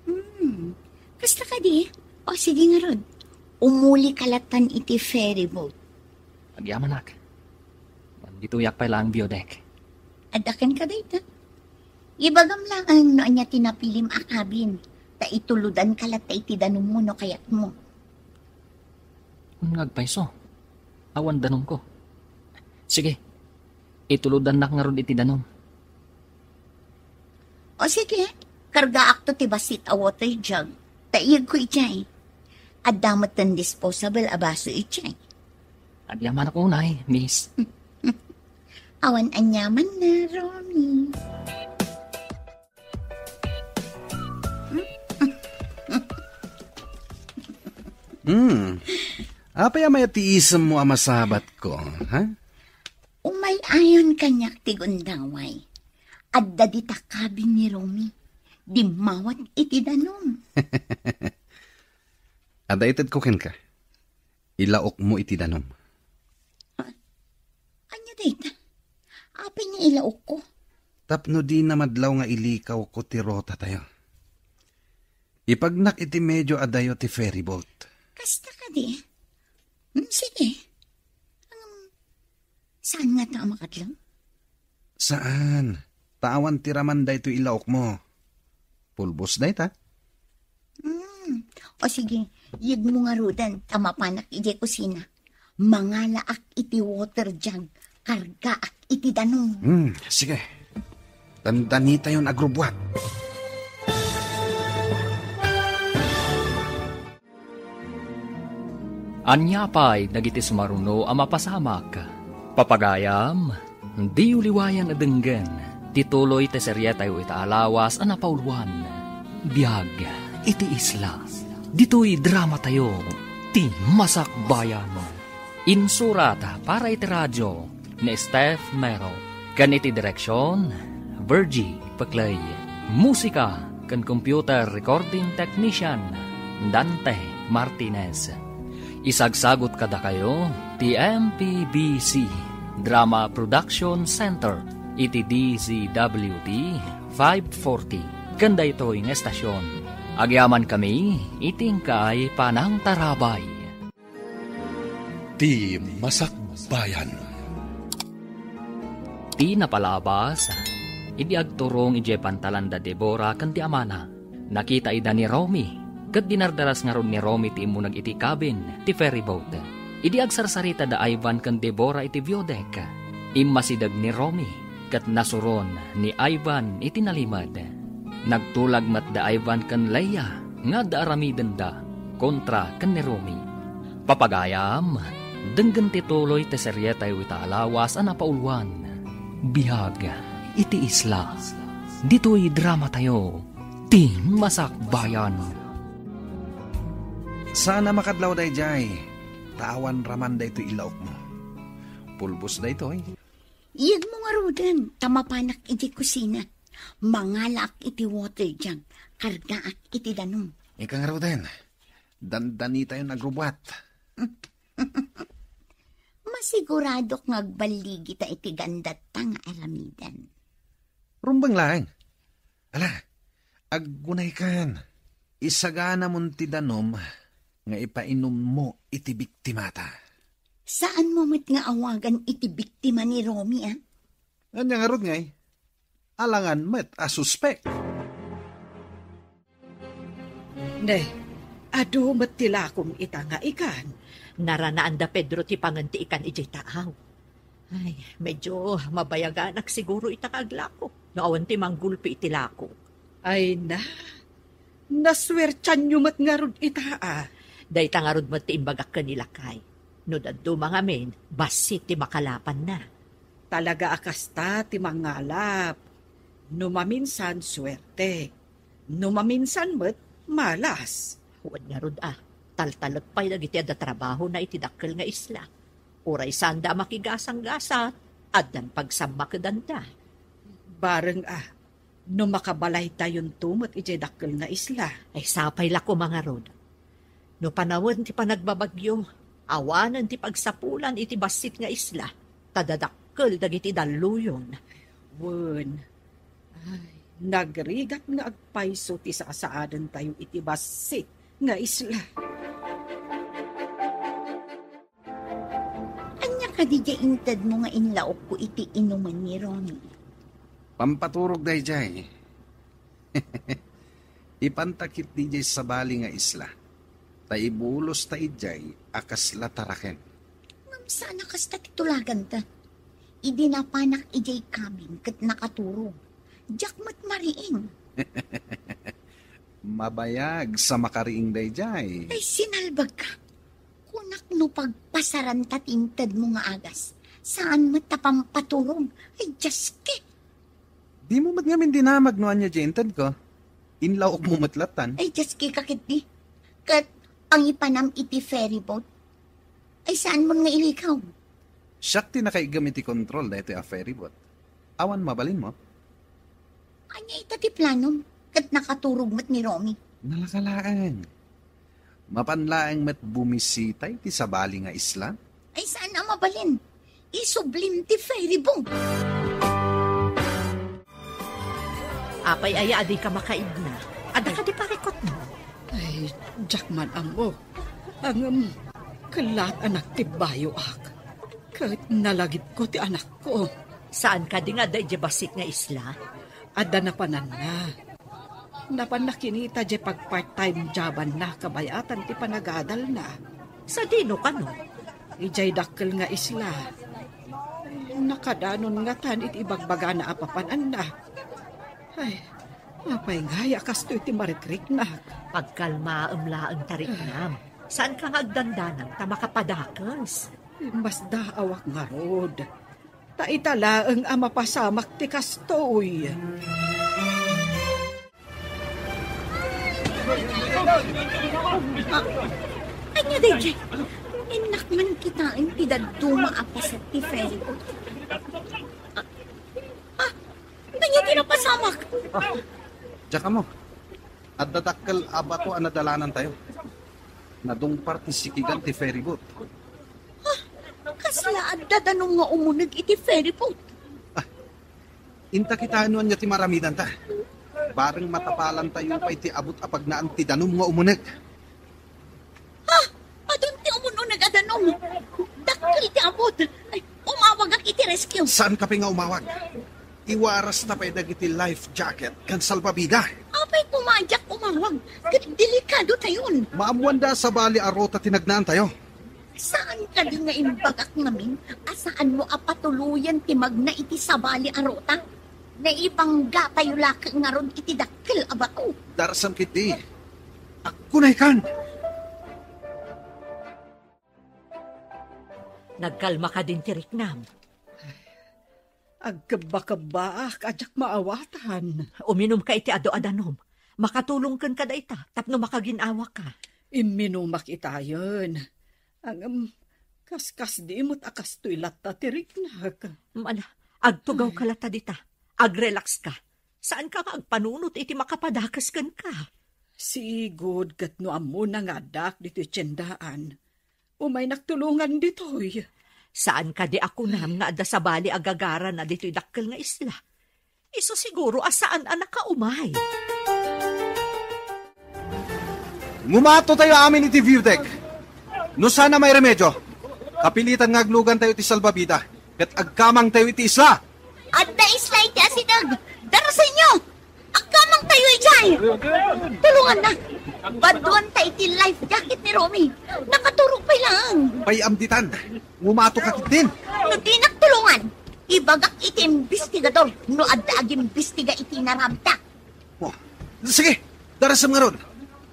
Hmm. Kasta kadi? O sige ngarud. Umuli ka latan iti ferry boat. Agyamanak. Ditoyak pay laeng biodeck. Adda kenka dayta. Ibagam laeng no ania ti napilim a cabin. Ta itulodanka latta iti danummo no kayatmo. Wen nga agpayso. Awan danumko. Sige. Itulodannak ngarud iti danum. O sige, kargaakto ti bassit a water jug, ta iyegko idiay. Adda met ten disposable a baso idiay. Agyamanak unay, miss. Awan aniamanna, Romy. Hmm. Apay a mayat ti isemmo a masabatko, ha? Umay-ayon kaniak ti gundaway. Adda dita kabin ni Romy. Dimmawat iti danum. Adda itedko kenka. Ilaokmo iti danum. Ah, ania dayta? Apay nga ilaokko? Tapno dina madlaw nga ilikawko ti rotatayo. Ipagnak iti medio adayo ti ferryboat. Kasta kadi? Hmm, sige. Ngem, saan ngata a makadlaw? Saan? Ta awan ti raman daytoy ilaokmo. Pulbos dayta. Hmm. O sige, yegmo ngaruden ta mapanak idiay kusina. Mangalaak iti water jug, kargaak iti danum. Hmm, sige. Dandanitayon agrubbuat. Ania pay dagiti sumaruno a mapasamak? Papagayam, diyo liwayan a denggen ti tuloy ti serietayo ita a lawas a napauluan, Biag iti Isla. Ditoy dramatayo, ti Masakbayan. Insurat para iti radio ni Steph Mero, ken iti direksion, Virgie Peclay. Musika ken computer recording technician, Dante Martinez. Isagsagut kadakayo ti M P B C Drama Production Center iti D Z W T five forty ken daytoy nga estasion. Agyamankami iti inkay panangtarabay. Ti Masakbayan. Ti napalabas, idi agturong idiay pantalan da Debora ken ti amana, nakita ida ni Romy, ket dinardaras ngarud ni Romy ti immuneg iti kabin ti ferryboat. Idi agsarsarita da Ivan ken Debora iti view deck, immasideg ni Romy, ket nasuron ni Ivan iti nalimed. Nagtulag met da Ivan ken Leia nga adda aramidenda kontra ken ni Romy. Papagayam, denggen ti tuloy ti serietayo ita a lawas a napauluan, Biag iti Isla. Ditoy dramatayo, ti Masakbayan. Saan a makadlaw daydiay, ta awan raman daytoy ilaokmo. Pulbos daytoy. Yegmo ngaruden, ta mapanak iti kusina. Mangalaak iti water jug, kargaak iti danum. Ika ngaruden, dandanitayon agrubbuat. Masiguradok nga agballigita iti gandatta nga aramiden. Rumbeng laeng. Ala, aggunaykan. Isaganamon ti danum nga ipainummo iti biktimata. Saanmo met nga awagan iti biktima ni Romy, a? Ania ngarud ngay? Alangan met a suspek. Ne, adu met ti lakom ita nga ikan. Naranaan da Pedro ti pangen ti ikan idiay taaw. Ay, medyo mabayaganak siguro ita nga aglako no awan ti manggulpi iti lako. Ay na, nasuertianyo met ngarud ita, a. Dayta ngarud met ti imbagak ken ni lakay. No dadduma ngamin, bassit ti makalapanna. Talaga a kasta ti mangalap. No maminsan, suerte. No maminsan met, malas. Wen ngarud a, taltalek pay dagiti adda trabahona iti dakkel nga isla. Uray saanda a makigasanggasat, addan pagsammakedanda. Bareng a, no makabalaytayonto met idiay dakkel nga isla. Ay, sapay la koma ngarud. No panawen ti panagbabagyo, awanen ti pagsapulan iti bassit nga isla, ta dadakkel dagiti dalluyon. Wen, ay, nagrigat nga agpayso ti sasaadentayo iti bassit nga isla. Ania kadi diay intedmo nga inlaokko iti inumen ni Romy? Pampaturog daydiay. Ipanta ketdi idiay sabali nga isla, ta ibulosta idiay a kasla taraken. Ngem saan a kasta ti tulaganta. Idi napanak idiay kabin ket nakaturog, diak met mariing. Mabayag sa makariing daydiay. Ay, sinalbagka. Kunak no pagpasaranta ti intedmo nga agas, Saan met ta pampaturog? Ay, Diyos ki. Dimo met ngamin dinamag no ania diay intedko. Inlawokmo met lattan. Ay, Diyos ki, kakit di. Ket pangipanam iti ferry boat. Ay, saan mo nga ilikaw? Siak ti nakaiggem iti kontrol daytoy a ferry boat. Awan mabalinmo? Ania ita ti planom? Ket nakaturog met ni Romy. Nalaka laeng. Mapan laeng met bumisita iti sabali nga isla? Ay, saan a mabalin? Isublim ti ferry boat. Apay aya a dika makaigna? Adda kadi parikutmo? Ay, diak man ammo. Ngem, kellaat a nagtibbayoak. Ket nalagipko ti anakko. Saan kadi nga adda idiay bassit nga isla? Adda napananna. Napanna kinita diay pag-part-time jobanna kabayatan ti panagadalna. Sadino kano? Idiay dakkel nga isla. Nakadanon ngatan iti ibagbagana a papananna. Ay, apay ngay a kastoy ti marikriknak? Pagkalmaem laeng, tariknam. Saanka nga agdandanag ta makapadakes? Immasdaawak ngarud. Ta ita laeng a mapasamak ti kastoy. Ah, ania daydiay? Innak man kitaen ti dadduma a paset ti ferry boat. Ah, ah, ania ti napasamak? Ah, diak ammo. Adda dakkel a bato a nadalanantayo. Nadungpar ti sikigan ti ferry boat. Ah, kasla adda danum nga umuneg iti ferry boat? Ah, inta kitaen no ania ti maramidanta. Bareng matapalantayo pay ti abut a pagnaan ti danum nga umuneg. Ha? Adun ti umun-uneg a danum. Dakkel ti abut. Ay, umawagak iti rescue. Saanka pay nga umawag? Iwarasta pay dagiti life jacket ken salbabida. Apay koma a diak umawag? Ket delikado tayon. Maammoanda a sabali a ruta ti nagnaantayo. Saan kadi nga imbagak ngamin a saanmo a patuloyen ti magna iti sabali a ruta? Naibanggatayo laeng ngarud iti dakkel a bato. Darasam ketdi. Agkunaykan! Nagkalma kadin ti riknam? Agkebba-kebbaak a diak maawatan. Uminumka iti adu a danum. Makatulongken kada ita tapno makagin-awaka. Imminumak itayen. Ngem, kaskasdi met a kastoy latta ti riknak. Ala, agtugawka latta dita. Agrelaxka. Saanka nga agpanunot iti makapadakes kenka. Sigud ket no ammona nga addaak ditoy tiendaan, umaynak tulongan ditoy. Saan kadi a kunam nga adda sabali a gagarana ditoy dakkel nga isla? Isu siguro a saan a nakaumay. Ngumatotayo amin iti view deck. No saan a mairemedio, kapilitan nga aglugantayo iti salbabida ket agkamangtayo iti isla. Adda isla iti asideg. Darasenyo! Agkamangtayo idiay! Tulonganna! Baduanta iti life jacket ni Romy. Nakaturog pay laeng. Pay-am ditan. Ngumatoka ketdin. No dinak tulongan, ibagak iti imbestigador no adda agimbestiga iti inaramidta. Oh, sige, darasem ngarud.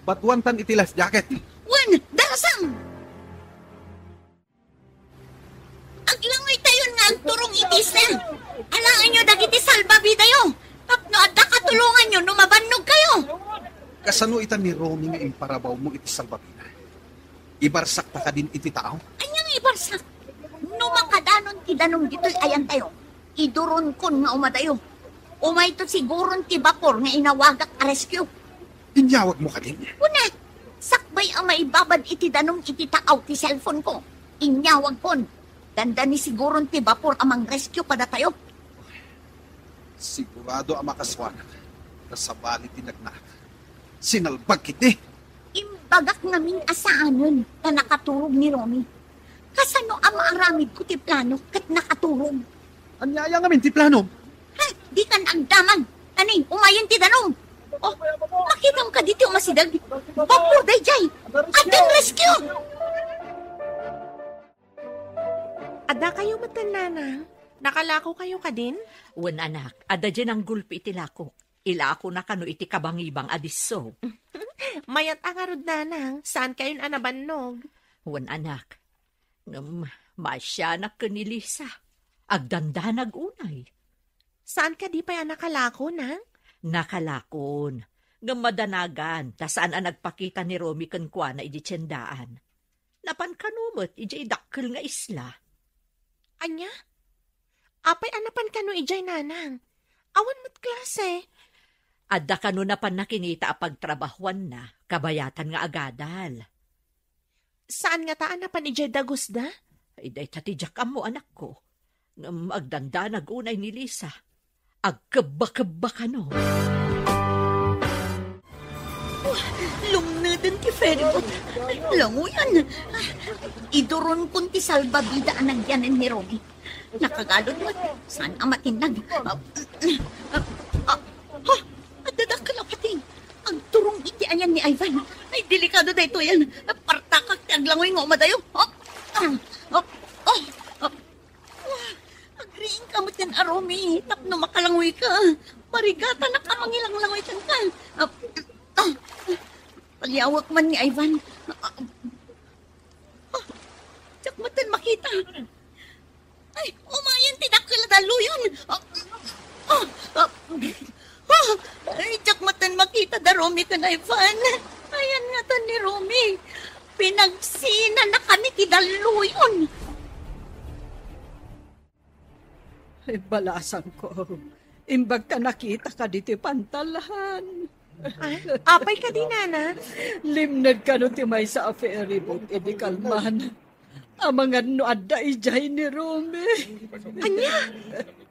Baduantan iti life jacket. Wen, darasem! Aglangoytayon nga agturong iti isla. Alaenyo dagiti salbabidayo tapno adda katulonganyo no mabannogkayo. Kasano ita ni Romy nga imparabawmo iti salbabida? Ibarsakta kadin iti taaw? Ania nga ibarsak? No makadanon ti danum ditoy ayantayo, iduronkon nga umadayo. Umayto siguron ti bapor nga inawagak a rescue. Inyawagmo kadin? Kuna, sakbay a maibabad iti danum iti taaw ti cellphone ko, inyawagkon. Dandani siguron ti bapor a mangrescue kadatayo. Sigurado a makasuanak. Kasabali ti nagnaak. Sinalbag ketdi. Imbagak ngamin a saanen ta nakaturog ni Romy. Kasano a maaramidko ti plano ket nakaturog? Ania aya ngamin ti planom? Ha, dikan agdamag. Ani, umayen ti danum. Oh, makitam kadi ti umasideg? Bapor daydiay. Addan rescue! Adda kayo met, Nanang? Nakalako kayo kadin? Wen, anak, adda diay nanggulpi iti lakok. Ilakona kano iti kabangibang a disso. Mayat a ngarud, Nanang, saan kayon a nabannog? Wen, anak. Ngem, Maasianak ken ni Lisa. Agdandanag unay. Saan kadi pay a nakalako, Nang? Nakalakon. Ngem madanagan, ta saan a nagpakita ni Romy kenkuana idiay tiendaan. Napan kano met idiay dakkel nga isla. Ania? Apay a napan kano idiay, Nanang? Awan met klase. Adda kano napan nakinita a pagtrabahuanna, kabayatan nga agadal. Saan ngata a napan idiay dagusda? Ay, dayta ti diak ammo, anakko. Ngem agdandanag unay ni Lisa. Agkebba-kebba kano. Oh, lumneden ti ferryboat. Languyan. Iduronkon ti salbabida a nagyanen ni Romy. Nakagalud met. Saan a matinnag? Ah, ah, ah, ah, adda dakkel a pating. Agturong iti ayan ni Ivan. Ay, delikado daytoyen. Partakak ti aglangoy nga umadayo. Ah, ah, ah, ah. Agriingka met ken a Romy tapno makalangoyka. Marigatanak a mangilanglangoy kenka. Ah, ah, paliawek man ni Ivan. Ah, ah, diak met makita. Ay, umayen ti dakkel a dalluyon. Ah, ah, ah, ah, ay, diak met makita da Romy ken Ivan. Ayan ngatan ni Romy. Pinagsinanakami ti dalluyon. Ay, balasangko. Imbag ta nakitaka ditoy pantalan. Ah, apay kadi, Nana? Limned kano ti maysa a ferryboat idi kalman. Amangan no adda idiay ni Romy. Ania?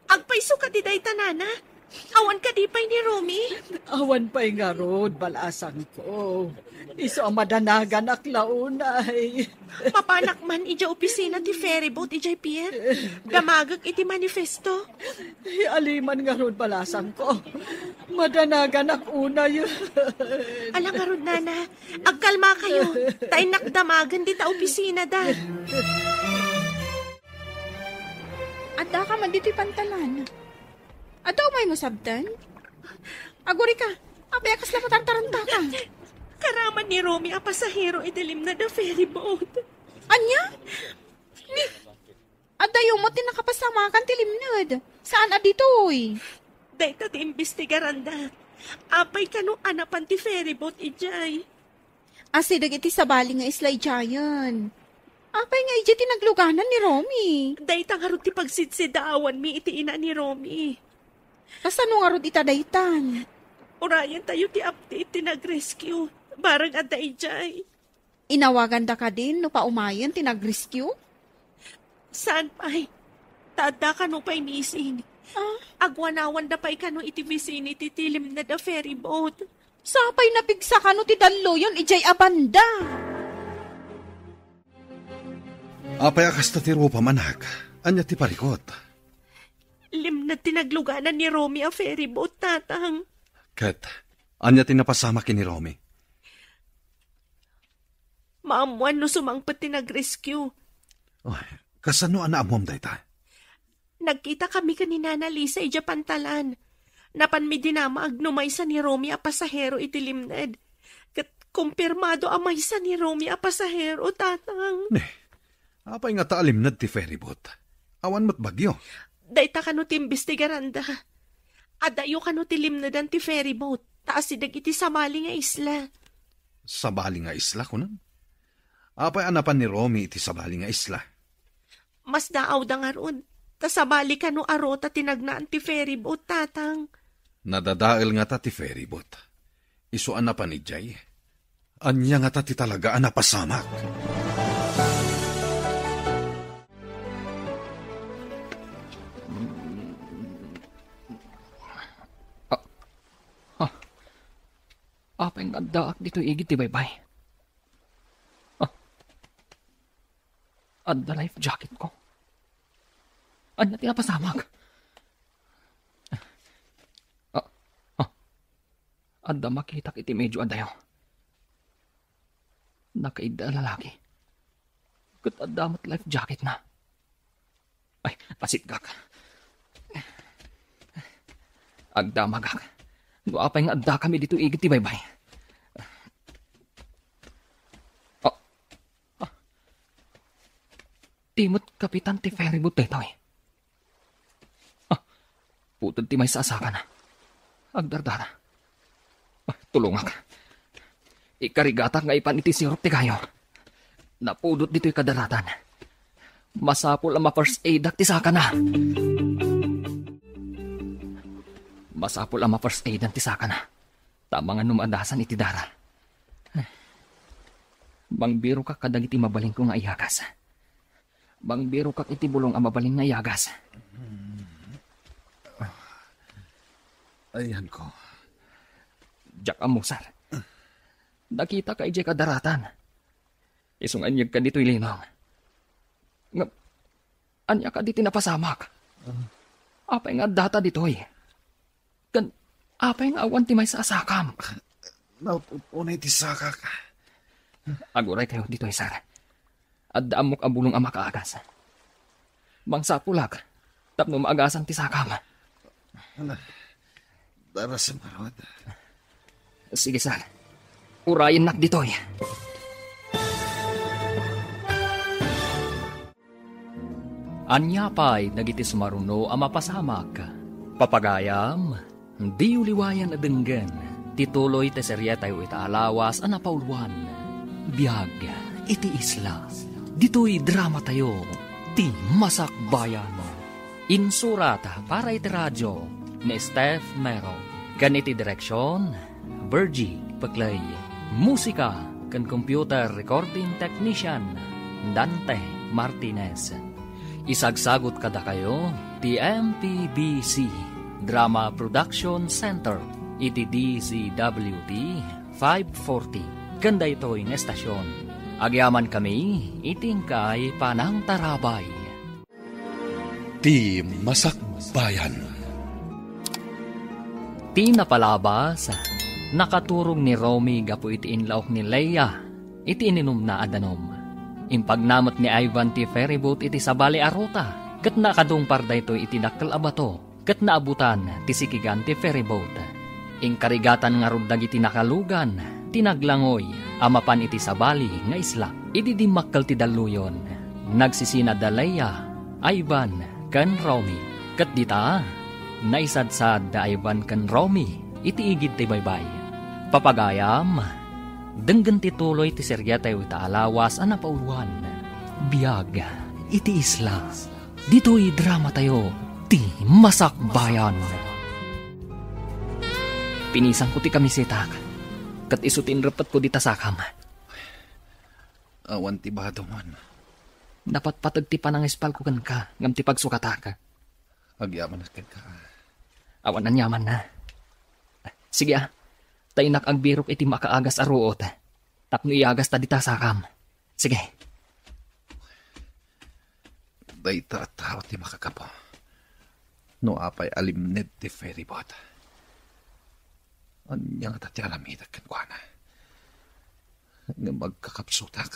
Agpayso kadi dayta, Nana? Awan kadi pay ni Romy? Awan pay ngarud, balasangko. Isu a madanaganak la unay. Mapanak man idiay opisina ti ferryboat idiay pier. Damagek iti manifesto. Ay, aliman ngarud, balasangko. Madanaganak unay. Ala ngarud, Nana. Agkalmakayo. Ta innak damagen dita opisinada. Addaka man ditoy pantalan. Adda umaymo sabten? Agurika, apay a kasla matartarantaka? Karaman ni Romy a pasahero iti limned a ferryboat. Ania? Ni, addayo met ti nakapasamakan ti limned. Saan a ditoy? Dayta ti imbestigaranda. Apay kano a napan ti ferryboat idiay? Asideg iti sabali nga isla idiayen. Apay nga idiay ti nagluganan ni Romy? Dayta ngarud ti pagsidsidaawanmi iti ina ni Romy. Kasano ngarud ita daytan? Urayen tayo ti update ti nag-rescue. Bareng adda idiay. Inawaganda kadin no paumayen ti nag-rescue? Saan pay? Ta adda kano pay missing. Ah? Agwanawanda pay kano iti vicinity ti limned a ferryboat. Sapay napigsa kano ti dalluyon idiay a banda. Apay a kasta ti rupam, anak? Ania ti parikut? Limned ti nagluganan ni Romy a ferryboat, Tatang. Ket ania ti napasamak ken ni Romy? Maammoan no sumangpet ti nag-rescue. Oy, kasano a naammoam dayta? Nagkita kami ken ni Nana Lisa idiay pantalan. Napanmi dinamag no maysa ni Romy a pasahero iti limned. Ket kumpirmado a maysa ni Romy a pasahero, Tatang. Ne, apay ngata a limned ti ferryboat? Awan met bagyo. Dayta kano ti imbestigaranda. Adayo kano ti limnedan ti ferryboat, ta asideg iti sabali nga isla. Sabali nga isla, kunam? Apay a napan ni Romy iti sabali nga isla? Masdaawda ngarud, ta sabali kano a ruta ti nagnaan ti ferryboat, Tatang. Nadadael ngata ti ferryboat. Isu a napan idiay. Ania ngata ti talaga a napasamak? Ah, ah. Apay nga addaak ditoy igid ti baybay? Ah. Adda life jacket ko. Ania ti napasamak? Ah, ah. Adda makitak iti medio adayo. Nakaidda a lalaki. Ket adda met life jacket na. Ay, pasitgak. Agdamagak. No apay nga adda kami dito igid ti baybay. Ah, ah. Di met kapitan ti ferryboat daytoy. Ah, puted ti maysa a sakana. Agdardara. Ah, tulongak. Ikarigatak nga ipan iti sirup ti gayo. Napudot ditoy kadaratan. Masapul a ma-first aidak ti sakana. Masapul a ma-first aidan ti sakana. Ta amangan no maadasan iti dara. Mangbirokak kadagiti mabalinko nga iyagas. Mangbirokak iti bulong a mabalin nga iyagas. Ayanko. Diak ammo, sir. Nakitaka idiay kadaratan. Isu nga inyegka ditoy linong. Ngem, ania kadi ti napasamak? Apay nga addata ditoy? Ken apay nga awan ti maysa a sakam? Naut-ut unay ti sakak. Aguray kayo ditoy, sir. Adda ammok a bulong a makaagas. Mangsapulak tapno maagasan ti sakam. Ala, darasem ngarud. Sige, sir. Urayennak ditoy. Ania pay dagiti sumaruno a mapasamak? Papagayam, diyo liwayan a denggen ti tuloy ti serietayo ita a lawas a napauluan, Biag iti Isla. Ditoy dramatayo, Ti Masakbayan. Insurat para iti radio ni Steph Mero. Ken iti direksion, Virgie Peclay. Musika ken computer recording technician, Dante Martinez. Isagsagut kadakayo ti M P B C Drama Production Center iti D Z W T five forty ken daytoy nga estasion. Agyamankami iti inkay panangtarabay. Ti Masakbayan. Ti napalabas, nakaturog ni Romy gapu iti inlaok ni Leia iti ininumna a danum. Impagnana met ni Ivan ti ferryboat iti sabali a ruta, ket nakadungpar daytoy iti dakkel a bato, ket naabutan ti sikigan ti ferryboat. Inkarigatan ngarud dagiti nakalugan ti naglangoy a mapan iti sabali nga isla. Idi dimmakkel ti dalluyon, nagsisina da Leia, Ivan, ken Romy. Ket dita, naisadsad da Ivan ken Romy iti igid ti baybay. Papagayam, denggen ti tuloy ti serietayo ita a lawas a napauluan, Biag iti Isla. Ditoy dramatayo, Ti Masakbayan. Pinisangko ti kamisetak, ket isu ti inreppetko dita sakam. Awan ti badom. Napatpateg ti panangispalko kenka ngem ti pagsukatak. Agyamanak kenka. Awan aniamanna. Sige, a. Ta innak agbirok iti makaagas a ruot. Tapno iyagasta dita sakam. Sige. Dayta a tao ti makagapu. No apay a limned ti ferryboat, ania ngata ti aramidek kenkuana? Ngem agkakapsutak.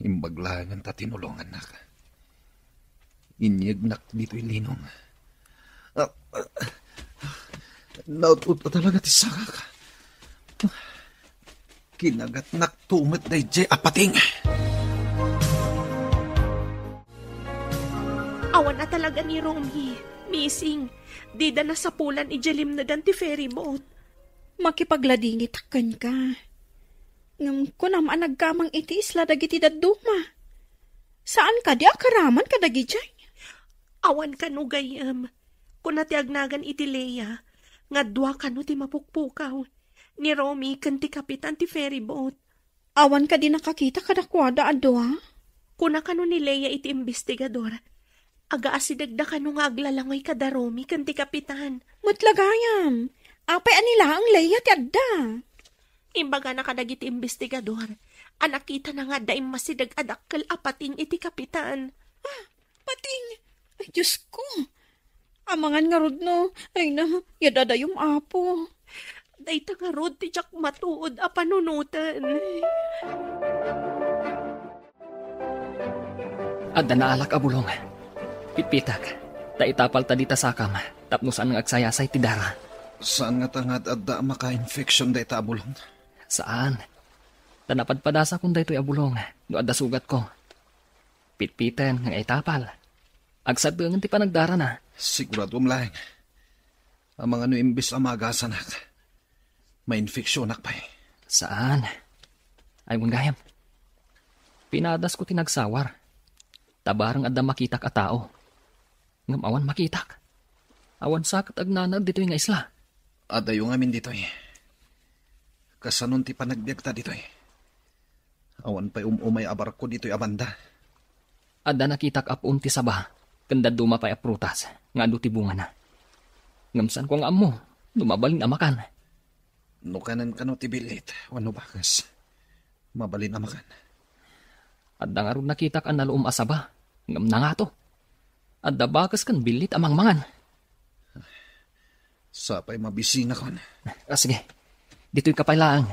Imbag laengen ta tinulongannak. Inyegnak ditoy linong. Ah, ah, naut-ut talaga ti sakak. Kinagatnak to met daydiay a pating. Awan a talaga ni Romy. Missing. Dida nasapulan idiay limnedan ti ferryboat. Makipagladingitak kenka. Ngem kunam a nagkamang iti isla dagiti dadduma. Saan kadi a karaman kadagidiay? Awan kano gayyem. Kuna ti agnagan iti Leia nga dua kano ti mapukpukaw, ni Romy ken ti kapitan ti ferryboat. Awan kadi nakakita kadakuada a dua? Kuna kano ni Leia iti imbestigador, agaasidegda kano nga aglalangoy kada Romy ken ti kapitan. Met la gayam, apay a ni laeng Leia ti adda? Imbagana kadagiti imbestigador a nakitana nga adda immasideg a dakkel a pating iti kapitan. Ah, pating? Ay, Diosko! Amangan ngarud no, ay na, yadadayom, Apo. Dayta ngarud ti diak matuod a panunoten. Adda naalak a bulong. Pitpitak, ta itapalta dita sakam, tapno saan nga agsayasay ti dara. Saan ngata nga ad-adda a maka-infection dayta a bulong? Saan. Ta napadpadasakon daytoy a bulong no adda sugatko. Pitpiten nga itapal. Agsaddengen ti panagdarana. Siguraduem laeng. Amangan no imbes a maagasanak, mainfeksionak pay. Saan. Ay, wen gayam. Pinadasko ti nagsawar. Ta bareng adda makitak a tao. Ngem awan makitak. Awan sa ket agnanaed ditoy nga isla. Adayo ngamin ditoy. Kasanon ti panagbiagta ditoy? Awan pay um-umay a barko ditoy a banda. Adda nakitak a puon ti saba, ken dadduma pay a prutas nga adu ti bungana. Ngem saanko nga ammo no mabalin a makan. No kanen kano ti billit wenno bakes, mabalin a makan. Adda ngarud nakitak a naluom a saba, ngem nangato. Adda bakes ken billit a mangmangan. Sapay mabisinakon. Ah, sige. Ditoy ka pay laeng.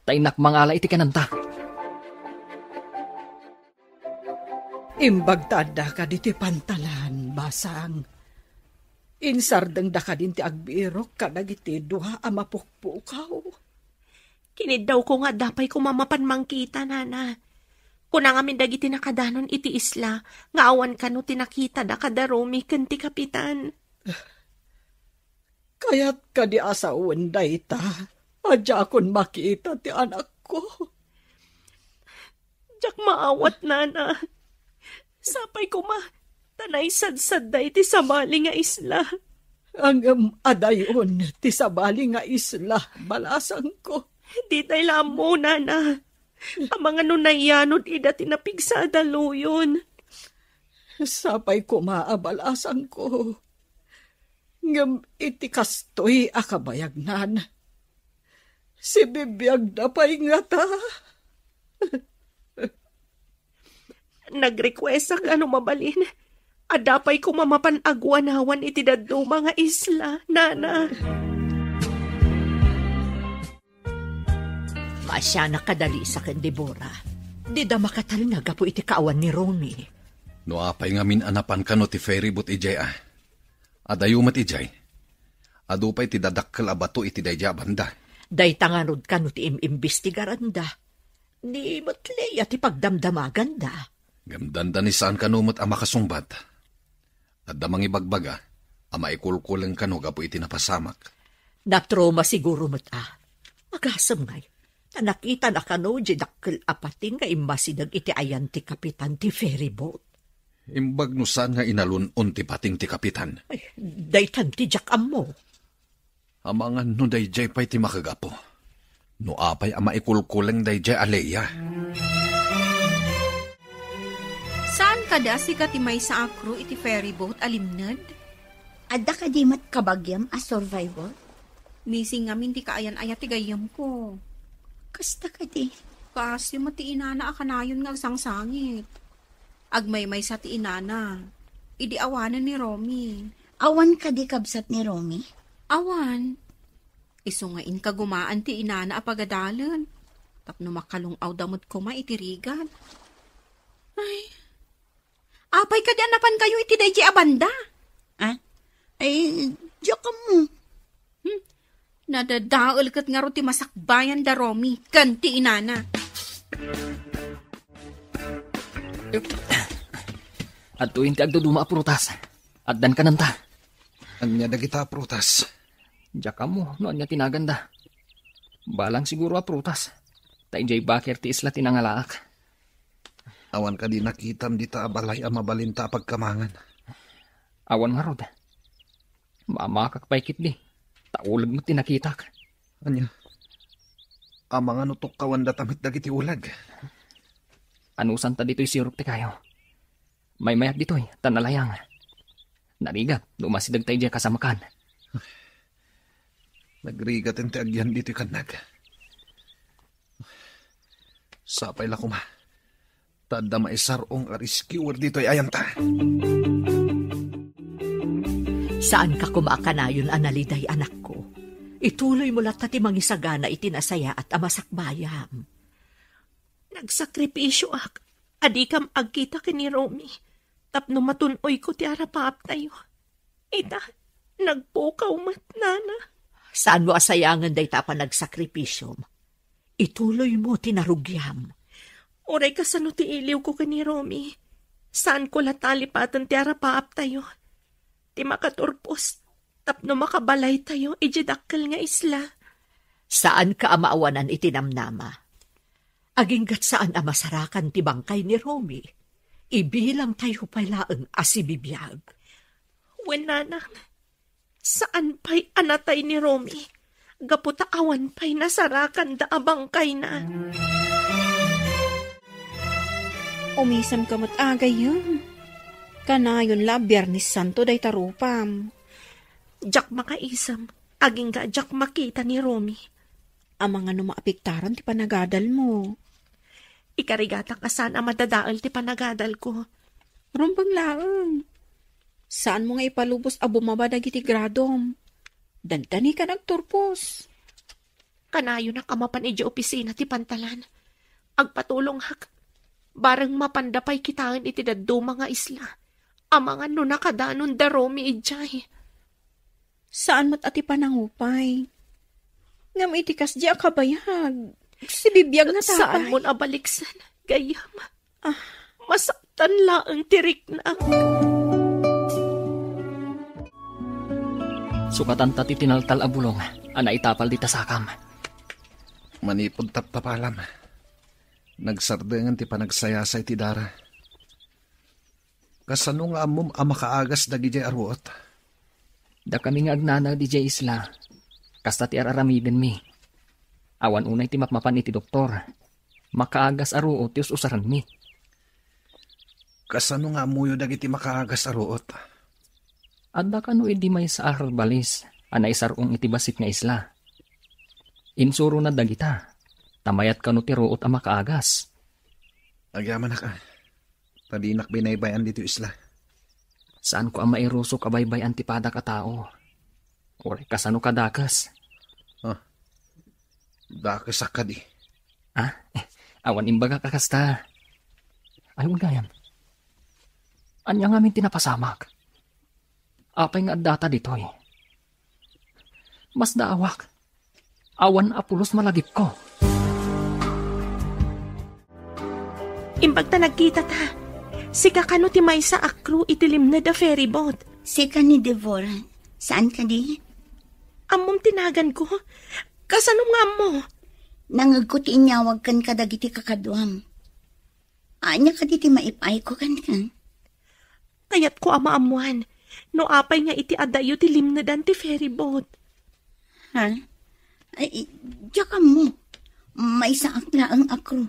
Ta innak mangala iti kanenta. Imbag ta addaka ditoy pantalan, basang. Insardengda kadin ti agbirok kadagiti dua a mapukpukaw. Kiniddawko nga adda pay koma mapan mangkita, nana. Kuna ngamin dagiti nakadanon iti isla nga awan kano ti nakitada kada Romy ken ti kapitan. Kayat kadi a sawen dayta a diakon makita ti anakko? Diak maawat, nana. Sapay koma, ta naisad-sadda iti sabali nga isla. Ngem adayon ti sabali nga isla, balasangko. Ditay la ammo, nana. Amangan no nayanod ida ti napigsa a daluyon. Sapay koma a balasangko. Ngem iti kastoy a kabayagnan, sibibiagda pay ngata. Nagrequestak a no mabalin, adda pay koma mapan aguanawan iti dadduma nga isla, nana. Maasianak a Dalisa ken Debora. Dida makatalna gapu iti kaawan ni Romy. No apay ngamin a napan kano ti ferryboat idiay a? Adayo met idiay. Adu pay ti dadakkel a bato iti daydiay a banda. Dayta ngarud kano ti im-imbestigaranda. Ni met Lea ti pagdamdamaganda. Ngem dandani saan kano met a makasungbat. Adda mangibagbaga a maikulkuleng kano gapu iti napasamak. Natroma siguro met a. Agasem ngay, ta nakitana kano diay dakkel a pating nga immasideg iti ayan ti kapitan ti ferryboat. Imbag no saan nga inalun-on ti pating ti kapitan. Ay, daytan ti diak ammo. Amangan no daydiay pay ti makagapu. No apay a maikulkuleng daydiay a Lea. Saan kadi a sika ti maysa a crew iti ferryboat a limned? Adda kadi met kabagiam a survivor? Missing ngamin ti kaayan-ayat ti gayyemko. Kasta kadi? Kaasyo met ti inana a kanayon nga agsangsangit. Agmaymaysa ti inana. Idi awanen ni Romy. Awan kadi kabsat ni Romy? Awan. Isu nga inkagumaan ti inana a pagadalen. Tapno makalung-awda met koma iti rigat. Ay. Apay kadi a napankayo iti daydiay a banda? Ah? Ay, diak ammo. Hmm. Nadadael ket ngarud ti masakbayan da Romy ken ti inana. Adtoyen ti agduduma a prutas. Addan kanenta. Ania dagita a prutas? Diak ammo no ania ti naganda. Balang siguro a prutas. Ta idiay baker ti isla ti nangalaak. Awan kadi nakitam dita a balay a mabalinta a pagkamangan? Awan ngarud. Mamakak pay ketdi. Ta uleg met ti nakitak. Ania? Amangan no tukkawandata met dagiti uleg? Anusanta ditoy sirok ti kayo. Maymayat ditoy, ta nalayang. Narigat, no umasideg ta idiay kasamakan. Nagrigaten ti agyan ditoy kannag. Sapay la koma. Ta adda maisar-ong a rescuer ditoy ayanta. Saanka koma a kanayon a naliday, anakko. Ituloymo latta ti mangisagana iti nasayaat a masakbayam. Nagsakripisioak a dikam agkita ken ni Romy tapno matun-oyko ti arapaaptayo. Ita, nagpukaw met, nana. Saanmo a sayangen dayta a panagsakripisom? Ituloymo ti narugiam. Uray kasano ti iliwko ken ni Romy, Saanko la talipaten ti arapaaptayo, ti makaturpos tapno makabalaytayo idiay dakkel nga isla. Saanka a maawanan iti namnama. Agingga't saan a masarakan ti bangkay ni Romy, ibilangtayo pay laeng a sibibiag. Wen, nanang, saan pay a natay ni Romy, gapu ta awan pay nasarakanda a bangkayna. Umisamka met a gayyem. Kanayon la a Biernes Santo dayta rupam. Diak makaisem, agingga a diak makita ni Romy. Amangan no maapektaran ti panagadalmo. Ikarigatak a saan a madadael ti panagadalko. Rumbeng laeng. Saanmo nga ipalubos a bumaba dagiti gradom. Dandani ka nagturpos. Kanayonak a mapan idiay opisina ti pantalan. Agpatulongak. Bareng mapanda pay kitaen iti dadduma nga isla. Amangan no nakadanon da Romy idiay. Saan met a ti panangupay. Ngem iti kasdi a kabayag, sibibiag nga tapay. Saan mon a baliksen, gayyem. Ah. Masaktan laeng ti riknak. Sukatanta ti tinaltal a bulong a naitapal dita sakam. Manipud taptapalam, nagsardengen ti panagsayasay ti dara. Kasano nga ammom a makaagas dagidiay a ruot? Dakami nga agnanaed idiay isla, kasta ti ar-aramidenmi. Awan unay ti mapmapan iti doktor. Makaagas a ruot ti us-usarenmi. Kasano nga ammoyo dagiti makaagas a ruot? Adda kano idi maysa a herbalis a naisar-ong iti bassit nga isla. Insurona dagita, ta mayat kano ti ruot a makaagas. Agyamanak, a. Ta dinak binaybay-an ditoy isla. Saanko a mairusok a baybay-an ti padak a tao. Uray kasano kadakes? Ah, dakesak kadi. Ah, eh, awan imbagak a kasta. Ay, wen gayam. Ania ngamin ti napasamak? Apay nga addata ditoy? Masdaawak. Awan a pulos malagipko. Imbag ta nagkitata. Sika kano ti maysa a crew iti limned a ferryboat? Sika ni Deborah. Saan kadi? Ammom ti naganko? Kasano nga ammo? Nangegko ti inyawag ken kadagiti kakaduam. Ania kadi ti maipayko kenka? Kayatko a maammoan no apay nga iti adayo ti limnedan ti ferryboat. Ha? Ay, diak ammo. Maysaak laeng a crew.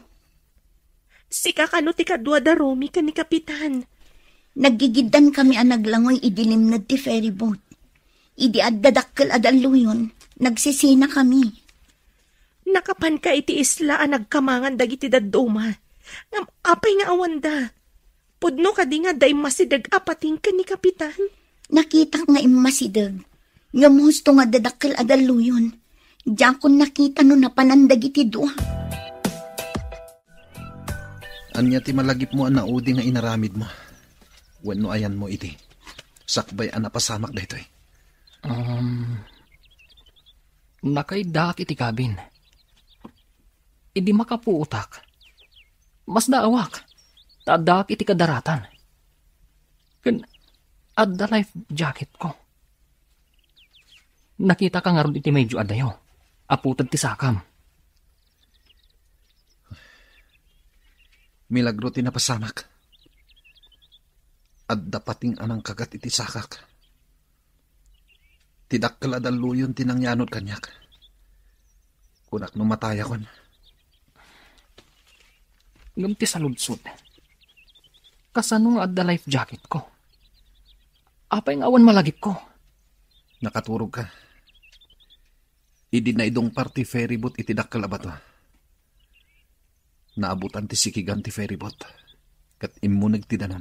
Sika kano ti kadua da Romy ken ni Kapitan? Naggigiddan kami a naglangoy idi limned ti ferryboat. Idi adda dakkel a dalluyon, nagsisina kami. Nakapanka iti isla a nagkamangan dagiti dadduma. Ngem apay nga awanda? Pudno kadi nga adda immasideg a pating ken ni Kapitan? Nakitak nga immasideg. Ngem husto nga adda dakkel a dalluyon. Diakon nakita no napanan dagiti dua. Ania ti malagipmo a naudi nga inaramidmo? Wenno ayanmo iti sakbay a napasamak daytoy? Um, nakaiddaak iti kabin. Idi makapuotak, masdaawak, ta addaak iti kadaratan. Ken adda life jacketko. Nakitaka ngarud iti medyo adayo. Aputed ti sakam. Milagro ti napasamak. Adda pating a nangkagat iti sakak. Ti dakkel a dalluyon ti nangyanod kaniak. Kunak no matayakon. Ngem ti saludsod, kasano nga adda life jacketko? Apay nga awan malagipko? Nakaturogka. Idi naidungpar ti ferryboat iti dakkel a bato, naabutan ti sikigan ti ferryboat, ket immuneg ti danum.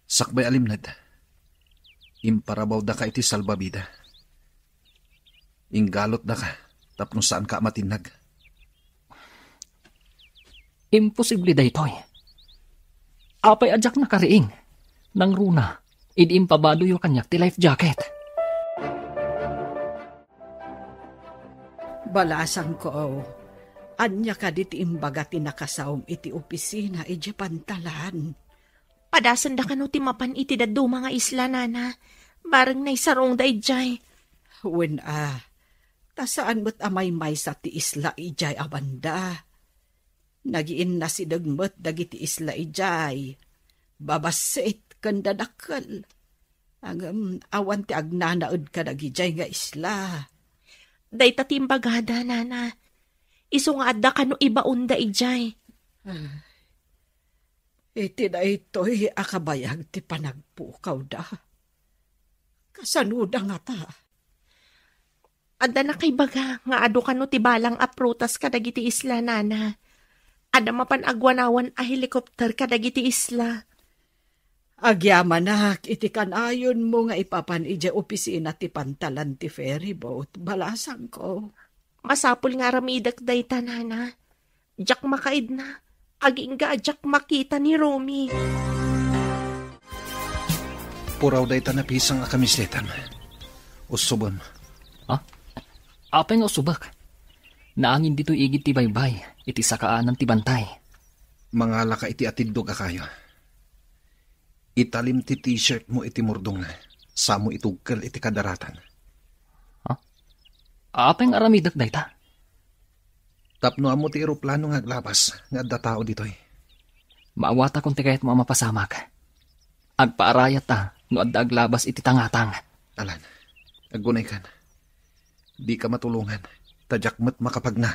Sakbay a limned, imparabawdaka iti salbabida. Inggalutdaka tapno saanka a matinnag. Imposible daytoy. Apay a diak nakariing? Nangruna, idi impabadoyo kaniak ti life jacket. Balasangko, ania kadi ti imbaga ti nakasaom iti opisina idiay pantalan? Padasenda kano ti mapan iti dadduma nga isla, nana. Bareng naisarungda idiay. Wen a, ta saan met a maymaysa ti isla idiay a banda. Nagiinnasideg met dagiti isla idiay, babassit ken dadakkel. Ngem awan ti agnanaed kadagidiay nga isla. Dayta ti imbagada, nana. Isu nga adda kano ibaonda idiay. Ah, iti daytoy a kabayag ti panagpukawda. Kasanoda ngata? Adda nakaibaga nga adu kano ti balang a prutas kadagiti isla, nana. Adda mapan agwanawan a helikopter kadagiti isla. Agyamanak iti kanayonmo nga ipapan idiay opisina ti pantalan ti ferry boat, balasangko. Masapul nga aramidek dayta, nana. Diak makaidna. Agingga a diak makita ni Romy. Puraw dayta napisang a kamisetam. Usubem. Ha? Apay nga usubek? Naangin ditoy igid ti baybay, iti sakaanan ti bantay. Mangalaka iti atiddog a kayo. Italim ti t-shirt mo iti murdongna. Samo itugkel iti kadaratan. Ha? Apay nga aramidek dayta? Tapno ammo ti eroplano nga aglabas nga adda tao ditoy. Maawatakon ti kayatmo a mapasamak. Agpaarayatta no adda aglabas iti tangatang. Alan, aggunaykan. Dika matulongan, ta diak met makapagna.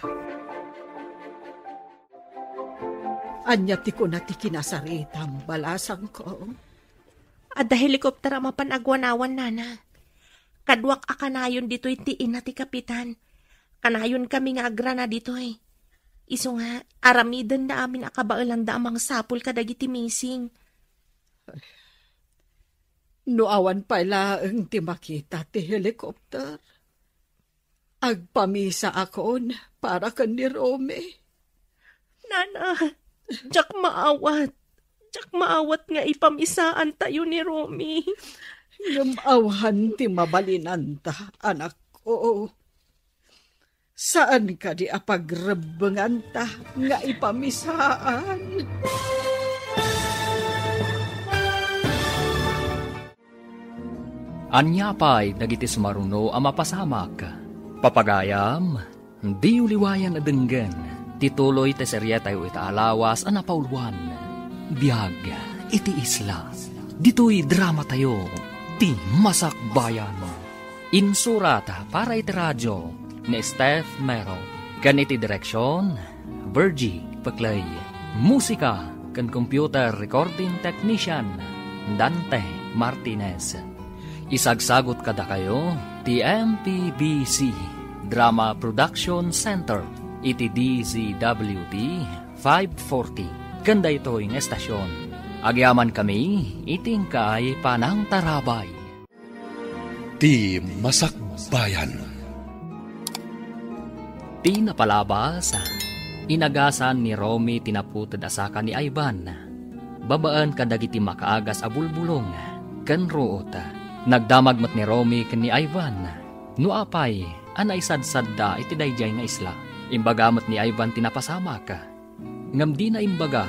Ania ti kuna ti kinasaritam, balasangko? Adda helikopter a mapan agwanawan, nana. Kaduak a kanayon ditoy ti ina ti kapitan. Kanayonkami nga agrana ditoy. Isu nga, aramidenna amin a kabaelanda a mangsapul kadagiti missing. No awan pay laeng ti makita ti helikopter, agpamisaakon para ken ni Romy. Nana, diak maawat. Diak maawat nga ipamisaantayo ni Romy. Ngem awan ti mabalinanta, anakko. Saan kadi a pagrebbenganta nga ipamisaan? Ania pay dagiti sumaruno a mapasamak? Papagayam, diyo liwayan a denggen ti tuloy ti serietayo ita a lawas a napauluan, Biag iti Isla. Ditoy dramatayo, ti Masakbayan. Insurat para iti radio ni Steph Mero, ken iti direksion, Virgie Peclay. Musika ken computer recording technician, Dante Martinez. Isagsagut kadakayo ti M P B C Drama Production Center iti D Z W T five forty, ken daytoy nga estasion. Agyamankami iti inkay panangtarabay. Ti Masakbayan. Ti napalabas, inagasan ni Romy ti naputed a saka ni Ivan, babaen kadagiti makaagas a bulbulong ken ruot. Nagdamag met ni Romy ken ni Ivan no apay a naisadsadda iti daydiay nga isla. Imbaga met ni Ivan ti napasamak. Ngem dina imbaga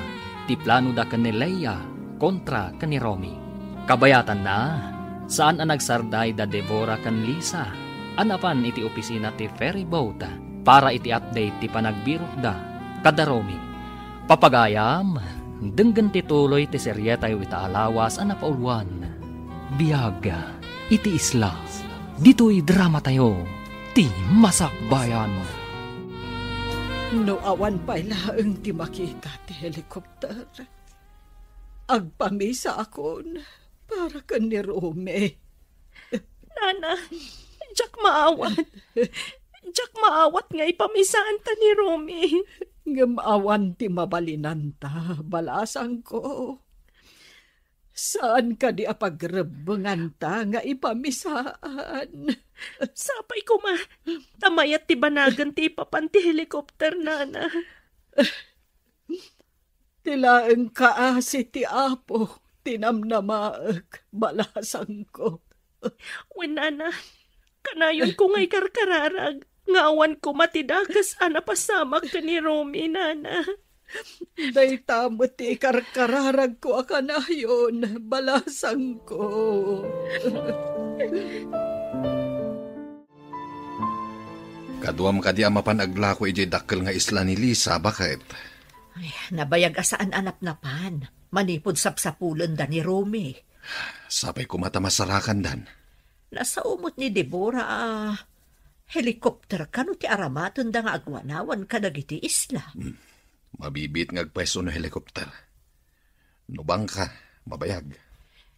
ti planoda ken ni Leia kontra ken ni Romy. Kabayatanna, saan a nagsardayda Deborah ken Lisa a napan iti opisina ti ferry boat para iti update ti panagbirokda kada Romy. Papagayam, denggen ti tuloy ti serietayo ita a lawas a napauluan, Biag iti Isla. Ditoy dramatayo, ti Masakbayan. No awan pay laeng ti makita ti helikopter, agpamisaakon para ken ni Romy. Nana, diak maawat. Diak maawat nga ipamisaanta ni Romy. Ngem awan ti mabalinanta, balasangko. Saan kadi a pagrebbenganta nga ipamisaan? Sapay koma, ta mayat ti banagen ti ipapan ti helikopter, nana. Ti laeng kaasi ti Apo ti namnamaek, balasangko. Wen, nana, kanayonko nga ikarkararag nga awan koma ti dakes a napasamak ken ni Romy, nana. Dayta met ti ikarkararagko a kanayon, balasangko. Kaduam kadi a mapan aglako idiay dakkel nga isla ni Lisa, baket? Ay, nabayag a saan a napnapan. Manipud sapsapulenda ni Romy. Sapay koma ta masarakandan. Nasaumot ni Deborah a helicopter kano ti aramatenda nga agwanawan kadagiti isla. Hmm. Mabibiit nga agpayso no helicopter. No bangka, mabayag.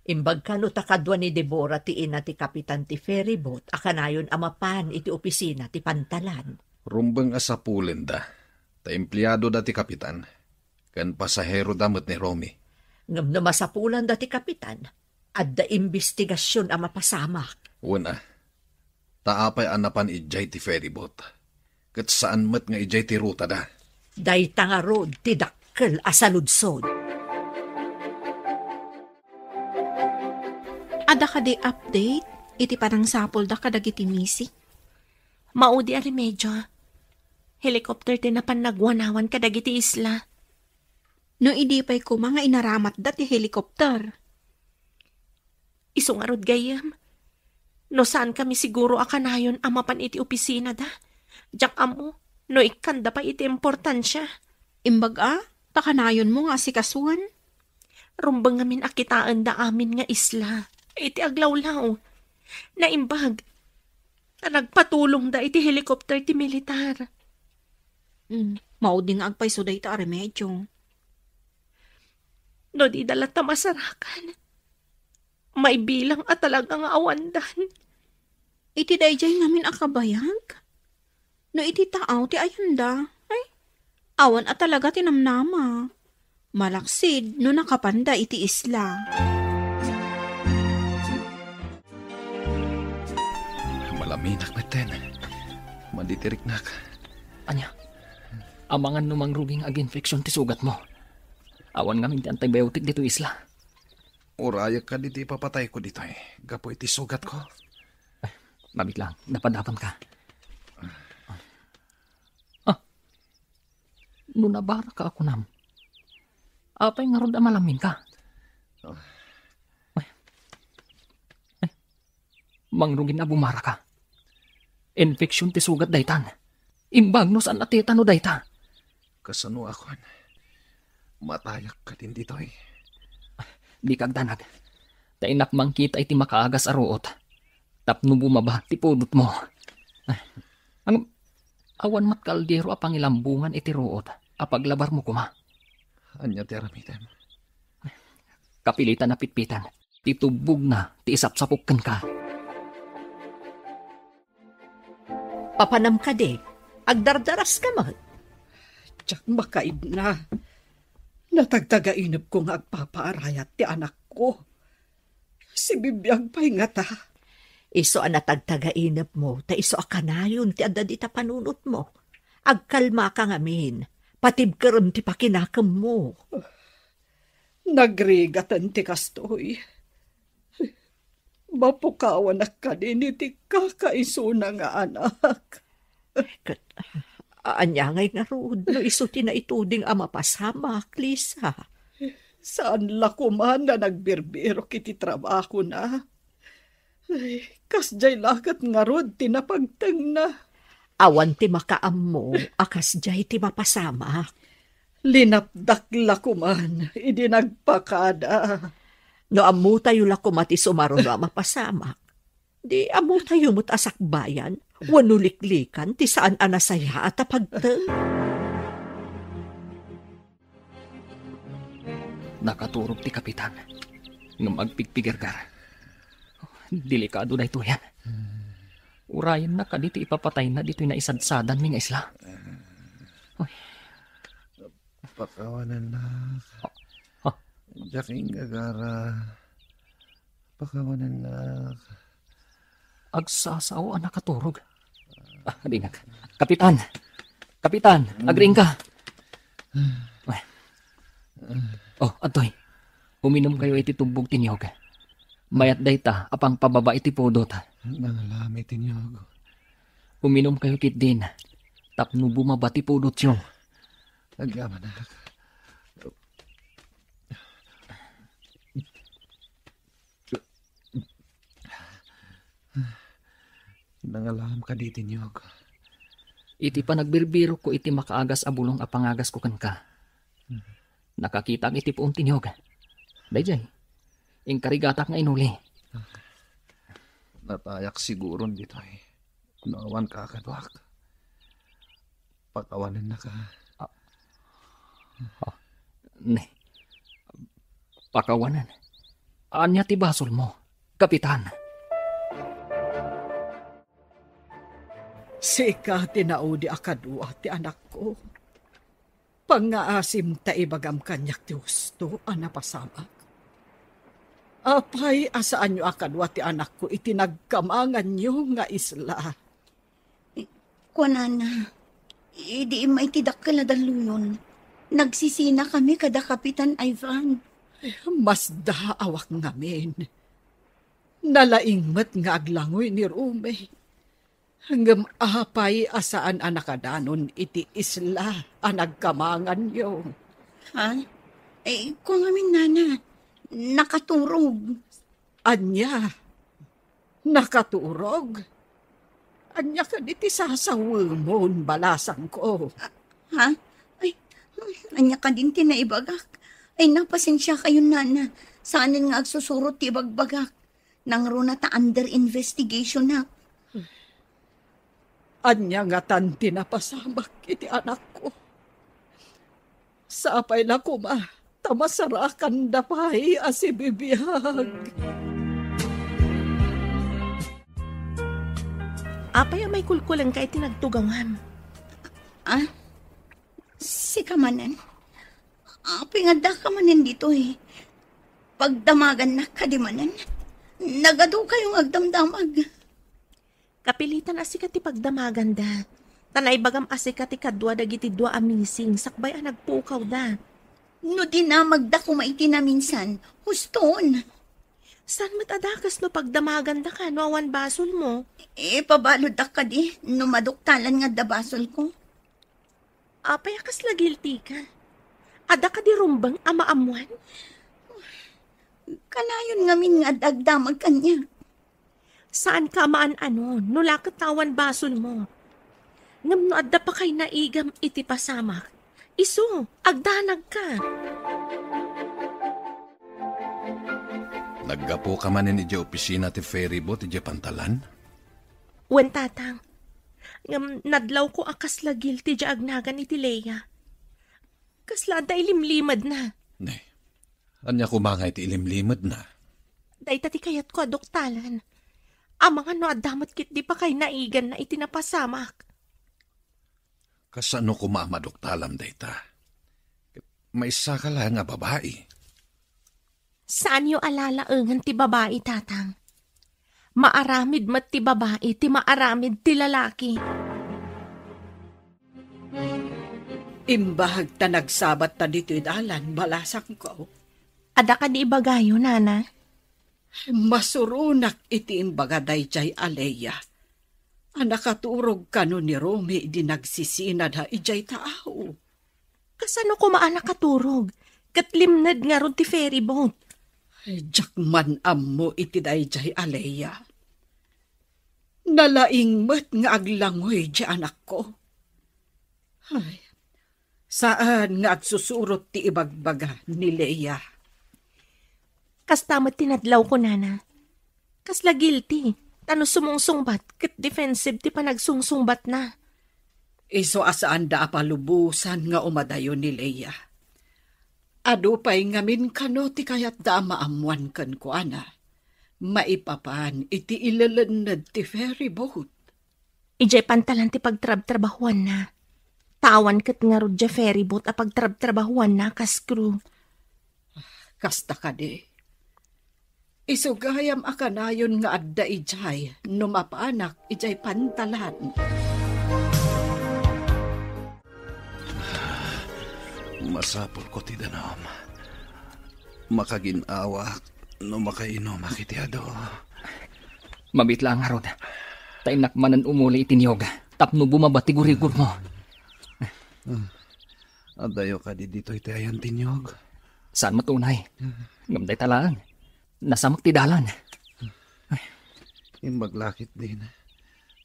Imbag kano ta kadua ni Deborah ti ina ti kapitan ti ferryboat a kanayon a mapan iti opisina ti pantalan. Rumbeng a sapulenda, ta empleadoda ti kapitan, ken pasaheroda met ni Romy. Ngem no masapulanda ti kapitan, adda imbestigasion a mapasamak. Wen a, ta apay a napan idiay ti ferryboat, ket saan met nga idiay ti rutada? Dayta ngarud ti dakkel a saludsod. Adda kadi update iti panangsapulda kadagiti missing? Maudi a remedio. Helicopter ti napan nagwanawan kadagiti isla. No idi pay koma nga inaramatda ti helicopter? Isu ngarud gayyem. No saan kami siguro a kanayon a mapan iti opisinada, diak ammo no ikkanda pay iti importansia. Imbag a, ta kanayonmo nga asikasuan? Rumbeng ngamin a kitaenda amin nga isla iti aglawlaw. Naimbag ta nagpatulongda iti helicopter ti militar. Mm, maudi nga agpayso dayta a remedio. No dida latta masarakan, maibilang a talaga nga awandan. Iti daydiay ngamin a kabayag? No iti taaw ti ayanda, ay, awan a talaga ti namnama. Malaksid no nakapanda iti isla. Malaminak metten. Maditiriknak. Ania? Amangan no mangrugi nga aginfection ti sugatmo. Awan ngamin ti antibiotic ditoy isla. Urayek kadi ti ipapatayko ditoy gapu iti sugatko? Ay, mabit lang, napadapan ka. Ah, no nabara ka a kunam, apay ngarud a malamin ka? Ay, ay, mangrugin a bumara ka. Infection ti sugat daytan. Imbag no saan a tetano dayta. Kasano a kuan? Matayak kadin ditoy. Dika agdanag. Ta innak mangkita iti makaagas a ruot tapno bumaba ti pudotmo. Ang awan met kaldero a pangilambongan iti ruot a paglabarmo koma. Ania ti aramidem? Kapilitan a pitpitan ti tubbogna ti isapsapok kenka. Papanam kadi, agdardaras ka met? Diak makaibna. Natagtagainepko nga agpapaarayat ti anakko. Sibibiag pay ngata. Isu a natagtagainepmo, ta isu a kanayon ti adda dita panunotmo. Agkalmaka ngamin, patibkerem ti pakinakemmo. Nagrigaten ti kastoy. Mapukawanak kadin iti kakaisuna nga anak. Ket, ania ngay ngarud no isu ti naituding a mapasamak, Lisa? Saan la koma a nagbirbirok iti trabahona. Ay, kasdiay la ket ngarud ti napagtengna. Awan ti makaammo a kasdiay ti mapasamak. Linapdak la koman idi nagpakada. No ammotayo la koma ti sumaruno a mapasamak, di ammotayo met a sakbayan wenno liklikan ti saan a nasayaat a pagteng. Nakaturog ti kapitan, ngem agpigpigerger. Delikado daytoyen. Urayenna kadi ti ipapatayna ditoy naisadsadanmi nga isla. Oy. Pakawanennak. Ha? Diak inggagara. Pakawanennak. Agsasao a nakaturog. Ah, agriingak. Kapitan! Kapitan! Agriingka! Oh, adtoy. Uminom kayo iti tubbog ti niyog. Mayat dayta a pangpababa iti pudot. Nangalami ti niyog. Uminom kayo ketdin tapno bumaba ti pudotyo. Agyamanak. Nangalam kadi ti niyog. Iti panagbirbirokko iti makaagas a bulong a pangagasko kenka, nakakitak iti puon ti niyog. Daydiay, inkarigatak nga inuli. Natayak siguron ditoy no awan kakaduak. Pakawanennaka. Ah. Ah. Ne. Pakawanen. Ania ti basolmo, Kapitan? Sika ti naudi a kadua ti anakko. Pangngaasim ta ibagam kaniak ti husto a napasamak. Apay a saanyo a kadua ti anakko iti nagkamanganyo nga isla? Kuanana, idi immay ti dakkel a dalluyon, nagsisinakami kada Kapitan Ivan. Masdaawak ngamin. Nalaing met nga aglangoy ni Rome. Ngem apay a saan a nakadanon iti isla a nagkamanganyo? Ha? Eh, kua ngamin, nana, nakaturog. Ania? Nakaturog? Ania kadi ti sasawemon, balasangko? Ah, ha? Ay, ania kadin ti naibagak? Ay, napasensiakayon, nana. Saanen nga agsusurot ti ibagbagak. Nangruna ta under investigation na. Ania ngatan ti napasamak iti anakko? Sapay la koma ta masarakanda pay a sibibiag. Apay a maikulkulengka iti nagtugawam? Ah? Sika manen? Apay nga addaka manen ditoy? Pagdamagannak kadi manen? Nagadukayo nga agdamdamag. Kapilitan a sika ti pagdamaganda. Ta naibagam a sika ti kadua dagiti dua a missing sakbay a nagpukawda. No dinamagda koma iti naminsan, huston. Saan met a dakes no pagdamagandaka no awan basolmo? Eh, pabaluddak kadi no maduktalan nga adda basolko? Apay a kasla guilty ka? Adda kadi rumbeng a maammuan? Kanayon ngamin nga adda agdamag kaniak. Saanka a maan-ano, no la ket awan basolmo. Ngem no adda pakainaigam iti pasamak, isu, agdanagka. Naggapuka manen idiay opisina ti ferryboat idiay pantalan? Wen, tatang. Ngem nadlawko a kasla guilty diay agnagan iti Lea. Kasla adda ilimlimedna. Ne, ania koma nga iti ilimlimedna? Dayta ti kayatko a duktalan. Amangan no adda met ketdi pakainaiganna iti napasamak. Kasano koma a maduktalam dayta? Maysa ka laeng a babai. Saanyo a lalaengen ti babai, tatang. Maaramid met ti babai ti maaramid ti lalaki. Imbag ta nagsabatta ditoy dalan, balasangko. Adda kadi ibagayo, nana? Masuronak iti imbaga daydiay a Lea a nakaturog kano ni Romy idi nagsisinada idiay taaw. Kasano koma a nakaturog? Ket limned ngarud ti ferryboat. Ay, diak man ammo iti daydiay a Lea. Nalaing met nga aglangoy ti anakko. Ay, saan nga agsusurot ti ibagbaga ni Lea. Kasta met ti nadlawko, nana. Kasla guilty, ta no sumungsungbat, ket defensive ti panagsungsungbatna. Isu a saanda a palubosan nga umadayo ni Lea. Adu pay ngamin kano ti kayatda a maammoan kenkuana, maipapan iti ilelenned ti ferryboat. Idiay pantalan ti pagtrabtrabahuanna. Ta awan ket ngarud diay ferryboat a pagtrabtrabahuanna kas crew. Kasta kadi. Isu gayam a kanayon nga adda idiay no mapanak idiay pantalan. Masapulko ti danum. Makagin-awak no makainumak iti adu. Mabit la ngarud. Ta innak manen umuli iti niyog tapno bumaba ti gurigurmo. Adayo kadi ditoy ti ayan ti niyog? Saan met unay. Ngem dayta laeng. Nasamak ti dalan. Imbag la ketdin.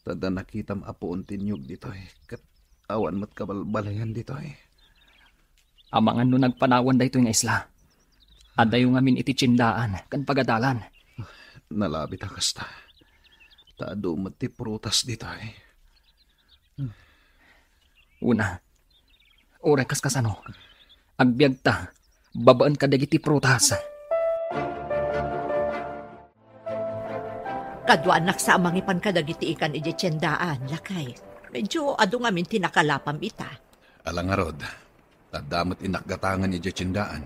Ta adda nakitam a puon ti niyog ditoy, ket awan met kabalbaliwan ditoy. Amangan no nagpanawan daytoy nga isla. Adayo ngamin iti tiendaan ken pagadalan. Nalabit a kasta. Ta adu met ti prutas ditoy. Una, uray kas kasano, agbiagta babaen kadagiti prutas. Kaduanak sa a mangipan kadagiti ikan idiay tiendaan, lakay. Medyo adu ngamin ti nakalapam ita. Ala ngarud, adda met innak gatangen idiay tiendaan.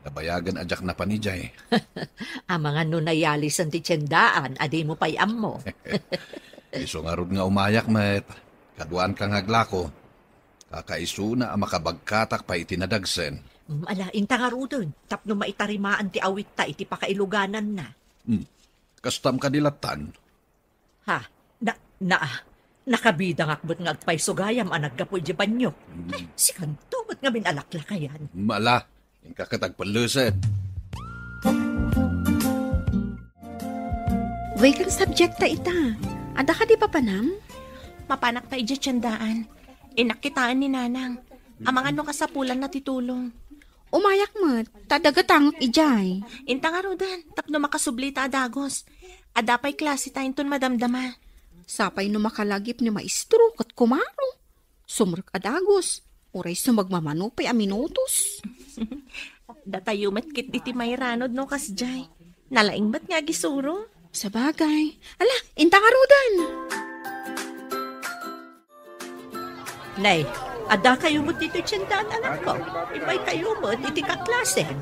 Nabayagen a diak napan idiay. Amangan no nayalisen ti tiendaan a dimo pay ammo. Isu ngarud nga umayak met, kaduaanka nga aglako. Kakaisuna a makabagkatak pay iti nadagsen. Mm, ala, inta ngaruden, tapno maitarimaan ti awitta iti pakailugananna. Hmm. Kastam kadi lattan? Ha? Na, na, nakabidangak met nga agpayso gayam a naggapu iti banyo. Mm. Ay, sikanto met ngamin a laklakayan. Mala, inka ket agpellesed. Wen ken subject ta ita. Adda kadi papanam? Mapanak ta idiay tiendaan. Innak kitaen ni Nanang. Amangan no kasapulanna ti tulong. Umayak met, ta adda gatangek idiay. Inta ngaruden, tapno makasubli ta a dagus. Adda pay klase ta inton madamdama. Sapay no makalagip ni maestro ket kumaro. Sumrek a dagus, uray sumagmamano pay a minutos. Datayo met ketdi ti mairanod no kasdiay. Nalaing met nga agisuro. Sabagay. Ala, inta ngaruden. Nay, adda kayo met ditoy tiendaan, anakko. Immay kayo met iti kaklasem.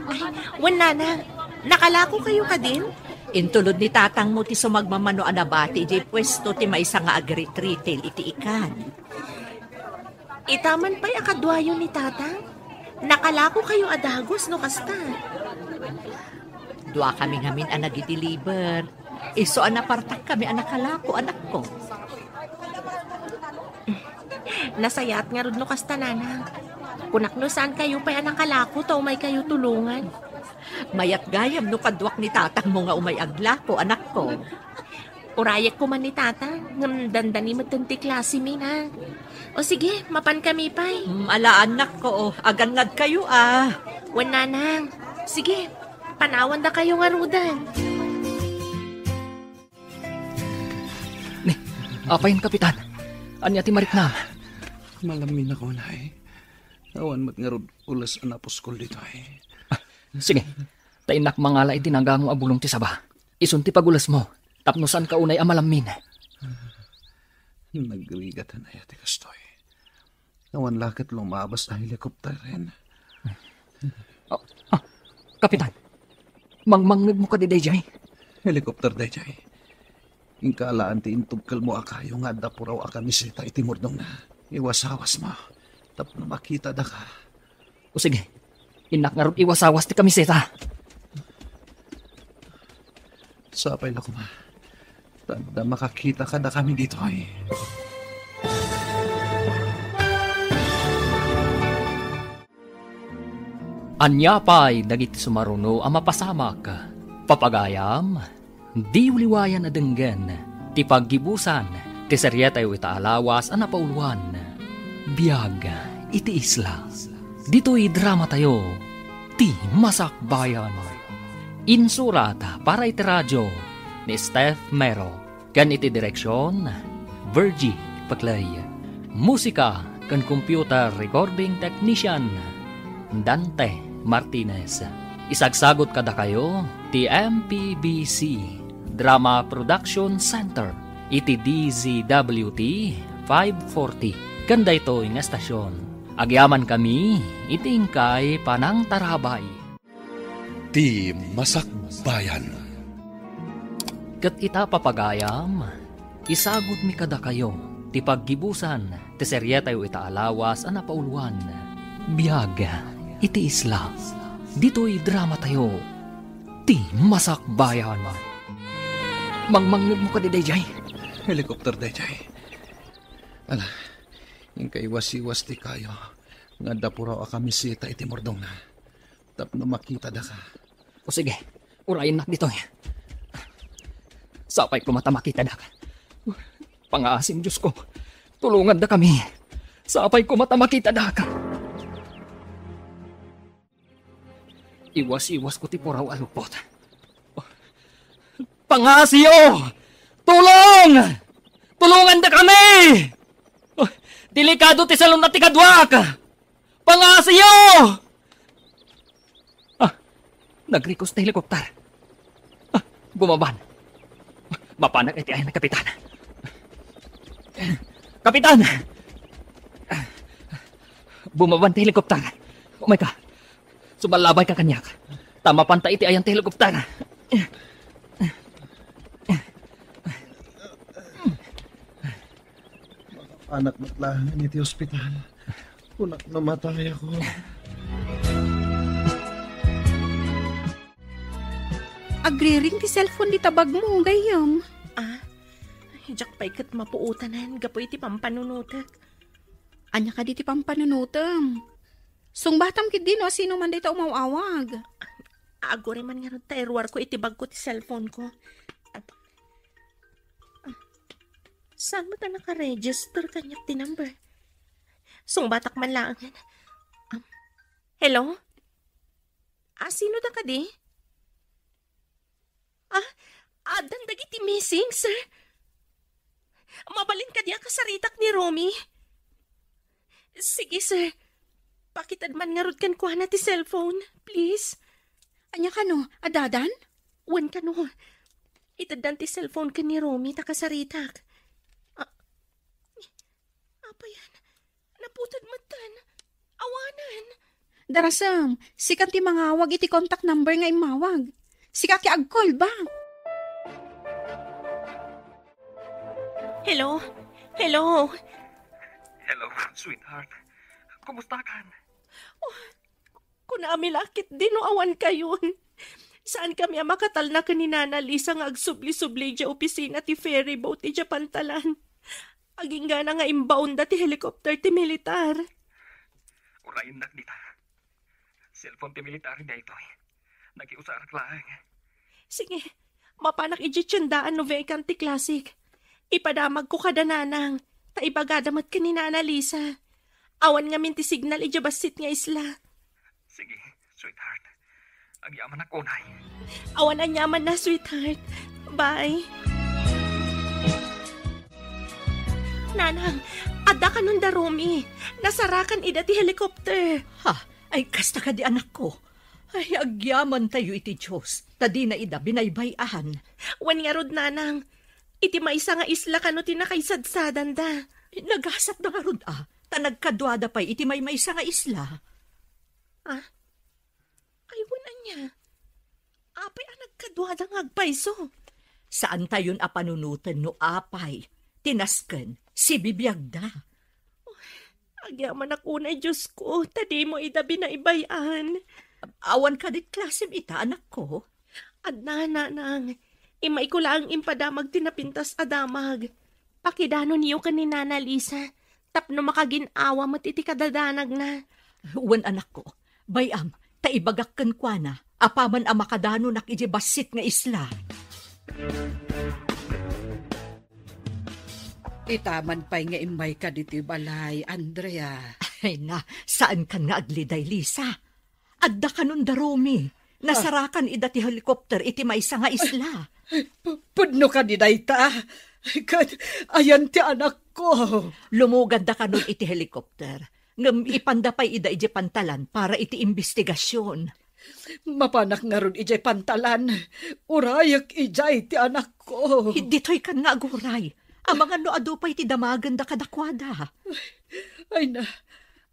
Ay, wen, Nanang, nakalako kayo kadin? Intulod ni tatangmo ti sumagmamano a nabati idiay puesto ti maysa nga agritretail iti ikan. Ita man pay a kaduayo ni Tatang? Nakalako kayo a dagus no kasta. Dua kami ngamin a nagideliver. Isu a napartak kami a nakalako, anakko. Nasayaat ngarud no kasta, Nanang. Kunak no saan kayo pay a nakalako ta umay kayo tulongan. Mayat gayam no kaduak ni tatangmo nga umay aglako, anakko. Urayek koma ni Tatang, ngem dandani metten ti klasemi, Nang. O sige, mapan kami pay. Mm, ala, anakko, o, agannad kayo, a. Wen, Nanang. Sige, panawanda kayo ngaruden. Ni, apay, Kapitan? Ania ti mariknam? Malamminak unay. Awan met ngarud ules a napuskol ditoy. Ah, sige. Ta innak mangala iti nagango a bulong ti saba. Isun ti pagulesmo, tapno saanka unay a malammin. Nagrigatan aya ti kastoy. Awan la ket lumabas a helikopteren. Ah, ah, Kapitan, mangmangngegmo kadi daydiay? Helikopter daydiay. Inka alaan ti intugkelmo a kayo nga adda puraw a kamiseta iti murdongna. Iwasawasmo tapno makitadaka. O sige, innak ngarud iwasawas ti kamiseta. Sapay la koma. Ta adda makakita kadakami ditoy. Ania pay dagiti sumaruno a mapasamak? Papagayam, diyo liwayan a denggen ti paggibusan ti serietayo ita a lawas a napauluan, Biag iti Isla. Ditoy dramatayo, Ti Masakbayan. Insurat para iti radio ni Steph Mero. Ken iti direksion, Virgie Paclay. Musika ken computer recording technician, Dante Martinez. Isagsagot kadakayo ti M P B C Drama Production Center iti D Z W T five forty ken daytoy nga estasion. Agyamankami iti inkay panangtarabay. Ti Masakbayan. Ket ita, papagayam, isagutmi kadakayo ti paggibusan ti serietayo ita a lawas a napauluan, Biag iti Isla. Ditoy dramatayo, Ti Masakbayan. Mangmangngegmo kadi daydiay? Helikopter daydiay. Ala, inkaiwasiwas ti kayo. Nga adda puraw a kamiseta iti murdongna. Tapno makitada ka. O sige, urayennak ditoy. Sapay koma ta makitada ka. Pangaasim, Diosko. Tulonganda kami. Sapay koma ta makitada ka. Iwas-iwas ko ti puraw a lupot. Pangasiyo! Tulong! Tulonganda kami! Oh, delikado ti salun a ti kaduak! Pangasiyo! Ah, nagrikos ti helikopter. Ah, bumaban. Mapanak iti ayan ni Kapitan. Kapitan! Bumaban ti helikopter. Umay ka. Sumallabay ka kaniak. Ta mapanta iti ayan ti helikopter. Anak met laeng iti ospital. Kunak no matayakon. Agriring ti cellphone ti tabagmo, gayyem. Ah, diak pay ket mapuotanan gapu iti pampanunotek. Ania kadi ti pampanunotem? Sungbatam ketdi no asino man dayta umaw-awag. Aguray man ngarud ta iruarko iti bagko ti cellphone ko. Ah, saan met a nakaregister kaniak ti number? Sungbatak man laengen. Um, hello? Ah, sino da kadi? Ah, addan dagiti missing, sir? Mabalin kadi a kasaritak ni Romy? Sige, sir. Pakited man ngarud kenkuana ti cellphone, please. Ania kano, addadan? Wen kano, iteddan ti cellphone ken ni Romy ta kasaritak. Ah, apay yan? Naputed metten. Awanen. Darasem, sika ti mangawag iti contact number nga immawag. Sika ti ag-call back. Hello? Hello? Hello, sweetheart. Kumusta kan? Oh, kunami la ketdi no awan kayon. Saan kami a makatalna ken ni Nana Lisa nga agsubli-subli idiay opisina ti ferry boat idiay pantalan? Aginggana nga imbaonda ti helicopter ti militar. Urayennak dita. Cellphone ti militar daytoy. Nakiusarak laeng. Sige, mapanak idiay tiendaan no vacant ti classic. Ipadamagko kada nanang, ta ibagada met ken ni Nana Lisa. Awan ngamin ti signal idiay bassit nga isla. Sige, sweetheart. Agyamanak unay. Awan aniamanna, sweetheart. Bye. Nanang, adda kanon da Romy. Nasarakan ida ti helicopter. Ha? Ay, kasta kadi, anakko? Ay, agyamantayo iti Dios, ta dina ida binaybay-an. Wen ngarud, nanang, iti maysa nga isla kano ti nakaisadsadanda. Nagasatda ngarud a, ta nagkaduada pay iti maymaysa nga isla. Ah? Ay, wen ania? Apay a nagkaduada nga agpayso? Saantayon a panunoten no apay ti nasken sibibiagda. Agyamanak unay, Diosko, ta dimo ida binaybay-an. Awan kadit klasem ita, anakko? Adda, nanang. Immayko laeng impadamag ti napintas a damag. Pakidanonyo ken ni Nana Lisa, tapno makagin-awa met iti kadadanagna. Wen, anakko, bay-am, ta ibagak kenkuana apaman a makadanonak idiay bassit nga isla. Itaman pay nga immayka ditoy balay, Andrea. Ay na, saankan nga agliday, Lisa. Adda kanon da Romy. Nasarakan ida ti helicopter iti maysa nga isla. Ay, pu-, pudno kadi dayta? Ket ayan ti anakko. Lumuganda kanon iti helicopter. Ngem ipanda pay ida idiay pantalan para iti imbestigasion. Mapanak ngarud idiay pantalan. Urayek idiay ti anakko. Ditoy kan nga aguray. Amangan no adu pay ti damagenda kadakuada. Ay na,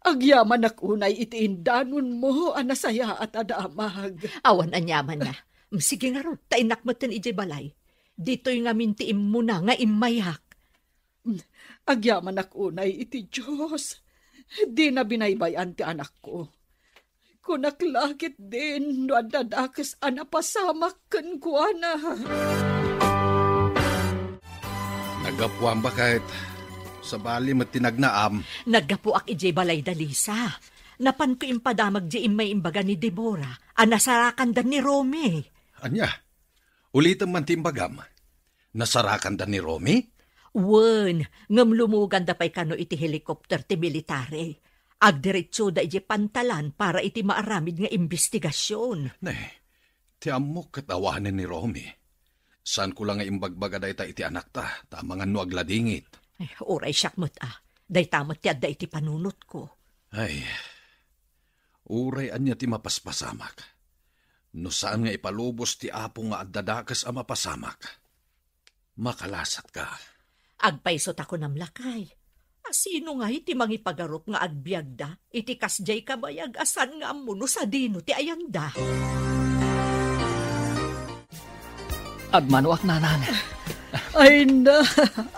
agyamanak unay iti indanonmo a nasayaat a damag. Awan aniamanna. Sige ngarud, ta innak metten idiay balay. Ditoy ngamin ti immuna nga immayak. Agyamanak unay iti Dios. Dina binaybay-an ti anakko. Kunak la ketdin no adda dakes a napasamak kenkuana. Naggapuam, baket. Sabali met ti nagnaam. Naggapuak idiay balay da Lisa. Napanko impadamag di immay imbaga ni Deborah a nasarakanda ni Romy. Ania? Ulitem man ti imbagam. Nasarakanda ni Romy? Wen, ngem lumuganda pay kano iti helicopter ti military. Agdiretsoda idiay pantalan para iti maaramid nga imbestigasion. Ne, ti ammok ket awanen ni Romy. Saanko la nga imbagbaga dayta iti anakta, ta amangan no agladingit. Ay, uray siak met a. Dayta met ti adda iti panunotko. Ay, uray ania ti mapaspasamak. No saan nga ipalubos ti Apo nga adda dakes a mapasamak, makalasatka. Agpayso ta kunam, lakay. A sino ngay ti mangipagarup nga agbiagda iti kasdiay kabayag a saan nga ammo no sadino ti ayanda? Agmanoak, nanang. Ay na,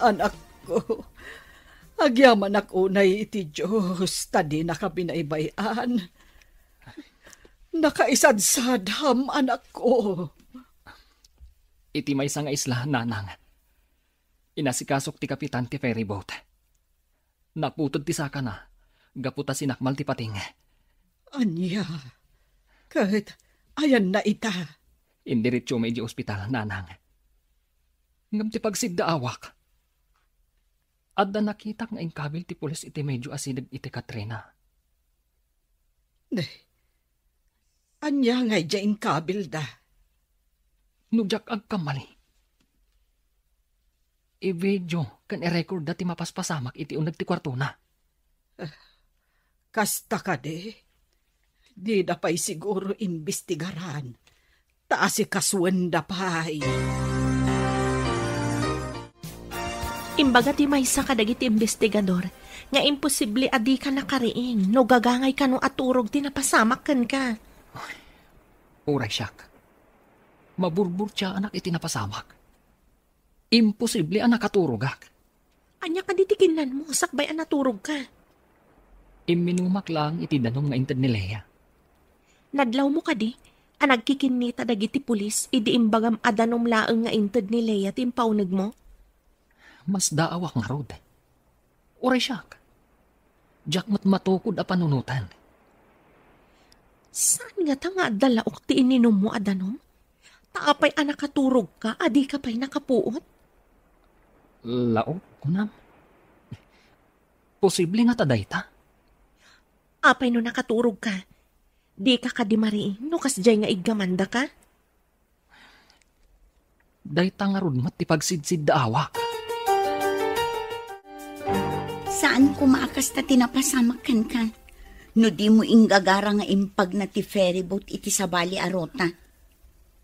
anakko. Agyamanak unay iti Dios ta dinaka binaybay-an. Nakaisadsadam, anakko. Iti maysa nga isla, nanang, inasikasok ti kapitan ti ferryboat. Naputed ti sakana, gapu ta sinakmal ti pating. Ania? Ket ayanna ita? Indiretso met idiay ospital, nanang. Ngem ti pagsiddaawak, adda nakitak nga inkabil ti pulis iti medio a sideg iti Katrina. Ne, ania nga idiay inkabilda? No diak agkamali, i-video ken i-recordda ti mapaspasamak iti uneg ti kuartona. Ah, kasta kadi, dida pay siguro imbestigaran, ta asikasuenda pay. Imbaga ti maysa kadagiti imbestigador nga imposible a dika nakariing no gagangay kano a turog ti napasamak kenka. Uray siak, maburburtiaanak iti napasamak. Imposible a nakaturogak. Ania kadi ti kinnanmo sakbay a naturogka? Imminumak laeng iti danum nga inted ni Lea. Nadlawmo kadi a nagkikinnita dagiti pulis idi imbagam a danum laeng nga inted ni Lea ti impaunegmo? Masdaawak ngarud. Uray siak, diak met matukod a panunoten. Saan ngata nga adda laok ti ininummo a danum? Ta apay a nakaturogka a dika pay nakapuot? Laok, kunam? Posible ngata dayta? Apay no nakaturogka? Dika kadi mariing no kasdiay nga iggamandaka? Dayta ngarud met ti pagsidsiddaawak. Saan koma a kasta ti napasamak kenka. No dimo inggagara nga impagna ti ferryboat iti sabali a ruta.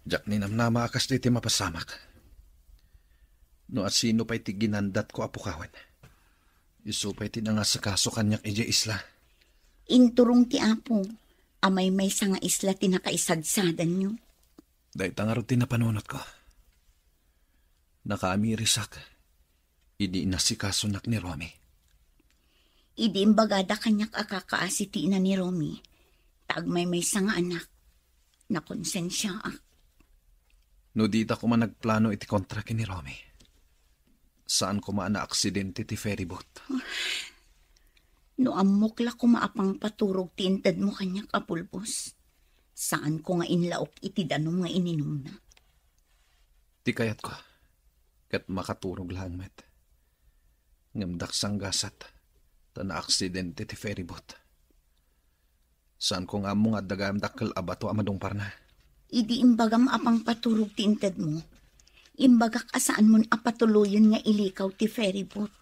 Diak ninamnama a kasta ti mapasamak. No asino pay ti ginandatko a pukawen, isu pay ti nangasikaso kaniak idiay isla. Inturong ti Apo a maymaysa nga isla ti nakaisadsadanyo. Dayta ngarud ti napanunotko. Nakaamirisak idi inasikasunak ni Romy. Idi imbagada kaniak a kakaasi ti ina ni Romy, ta agmaymaysa nga anak, nakonsensiaak. No dita koma nagplano iti kontra ken ni Romy, saan koma a naaksidente ti ferryboat. No ammok la koma a pangpaturog ti intedmo kaniak a pulbos, saanko nga inlaok iti danum nga ininumna. Ti kayatko, ket makaturog laeng met. Ngem daksanggasat, ta naaksidente ti ferryboat. Saanko nga ammo nga adda gayam dakkel a bato a madungparna. Idi imbagam a pangpaturog ti intedmo, imbagak a saanmon a patuloyen nga ilikaw ti ferryboat.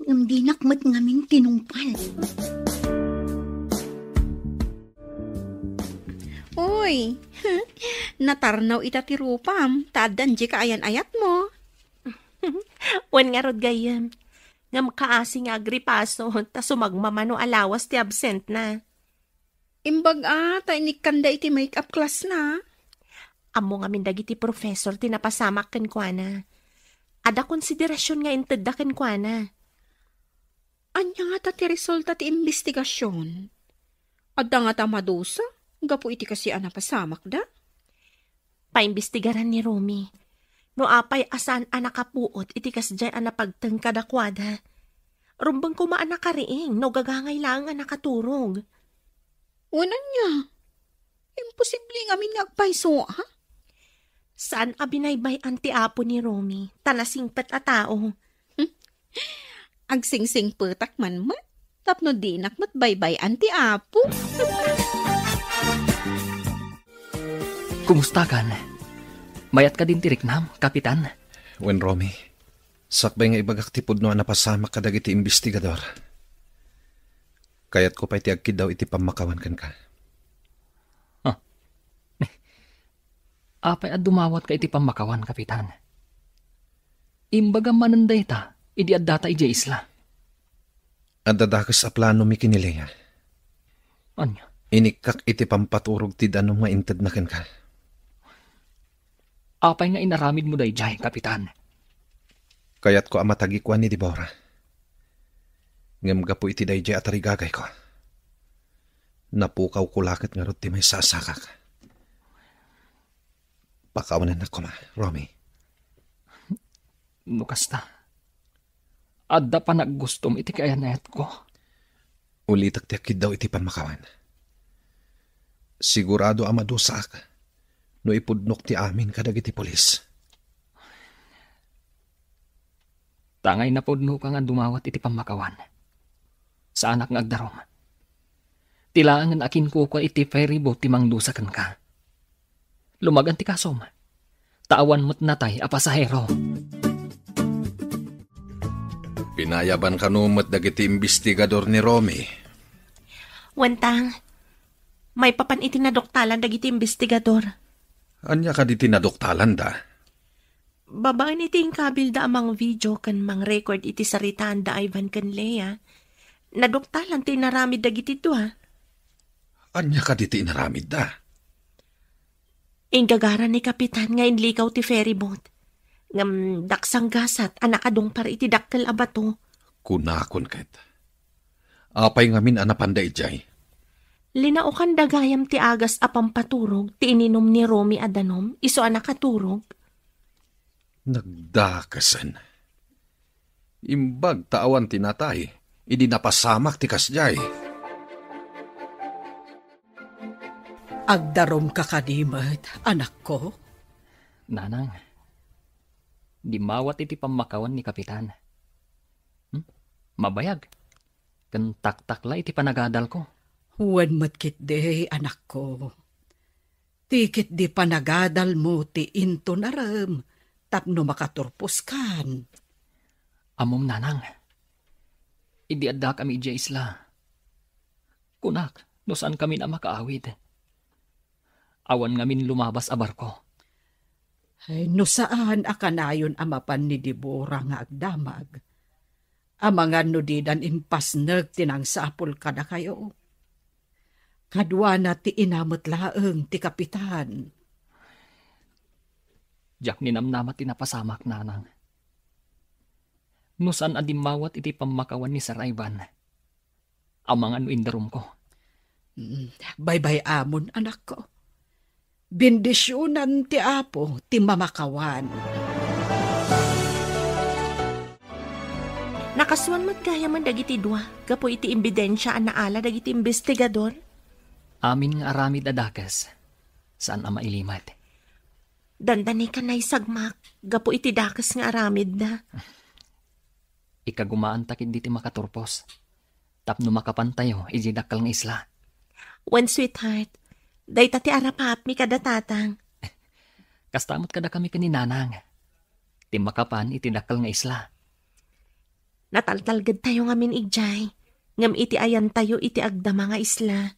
Ngem dinak met ngamin tinungpal. Uy, natarnaw ita ti rupam, ta addan dika ayan-ayatmo. Wen ngarud gayyem, ngem kaasi nga agripaso, ta sumagmamano a lawas ti absentna. Imbag a, ta inikkanda iti make-up class na. Ammo ngamin dagiti professor ti napasamak kenkuana. Adda konsiderasion nga intedda kenkuana. Ania ngata ti resulta ti imbestigasion? Adda ngata madusa gapu iti kasi a napasamakda? Paimbestigaran ni Romy no apay a saan a nakapuot iti kasdiay a napagteng kadakuada. Rumbeng koma a nakariing no gagangay laeng a nakaturog. Wen ania? Imposible ngamin nga agpayso, ha? Saan a binaybay-an ti Apo ni Romy, ta nasingpet a tao. Agsingsingpetak man met, tapno dinak met baybay-an ti Apo. Kumustakan? Mayat ka din ti riknam, Kapitan? Wen, Romy, sakbay nga ibagak ti pudno a napasamak kadagiti imbestigador, kayatko pay ti agkiddaw iti pammakawan kenka. Ah. Apay a dumawatka iti pammakawan, Kapitan? Imbagam manen dayta idi addata idiay isla. Adda dakes a planomi ken ni Lea. Ania? Inikkak iti pampaturog ti danum nga intedna kenka. Apay nga inaramidmo daydiay, Kapitan? Kayatko a matagikuan ni Deborah. Ngem gapu iti daydiay a tarigagayko, napukawko la ket ngarud ti maysa a sakak. Pakawanennak koma, Romy. No kasta, adda panaggustom iti kayanayatko. Ulitek ti agkiddaw iti pammakawan. Sigurado a madusaak no ipudnok ti amin kadagiti pulis. Tangay napudnoka nga dumawat iti pammakawan. Saanak nga agdarum. Ti laengen a kinkukua iti ferry boat ti mangdusa kenka. Lumagan ti kasom, ta awan met natay a pasahero. Pinayaban kano met dagiti imbestigador ni Romy? Wentang, maipapan iti naduktalan dagiti imbestigador. Ania kadi ti naduktalanda? Babaen iti inkabilda a mangvideo ken mangrecord iti saritaan da Ivan ken Lea, naduktalan ti inaramid dagiti dua. Ania kadi ti inaramidda? Inggagara ni Kapitan nga inlikaw ti ferry boat. Ngem daksanggasat a nakadungpar iti dakkel a bato. Kunakon ket, apay ngamin a napanda idiay? Linaokanda gayam ti agas a pampaturog ti ininum ni Romy a danum isu a nakaturog. Nagdakesen. Imbag ta awan ti natay idi napasamak ti kasdiay. Agdarumka kadi met, anakko? Nanang, dimmawat iti pammakawan ni Kapitan. Hmm? Mabayag. Ken taktakla iti panagadalko. Wen met ketdi, anakko. Ti ketdi panagadalmo ti intunarem tapno makaturposkan. Ammom, Nanang, idi addak idiay isla, kunak no saankamin a makaawid. Awan ngamin lumabas a barko. Ay, no saan a kanayon a mapan ni Deborah nga agdamag, amangan no didan impasnek ti nangsapul kadakayo. Kaduana ti ina met laeng ti kapitan. Diak ninamnama ti napasamak, Nanang. No saan a dimmawat iti pammakawan ni Sir Ivan, amangan no indarumko. Mm, baybay-amon, anakko. Bendisionan ti Apo ti mamakawan. Nakasuan met gayamen dagiti dua gapu iti ebidensia a naala dagiti imbestigador. Amin nga aramid a dakes, saan a mailimed. Dandani ka naisagmak gapu iti dakes nga aramidda. Ikagumaanta ketdi ti makaturpos tapno makapantayo idiay dakkel nga isla. Wen, sweetheart, dayta ti arapaapmi kada tatang. Kasta met kadakami ken ni Nanang, ti makapan iti dakkel nga isla. Nataltalgedtayo ngamin idiay, ngem iti ayantayo iti agdama nga isla,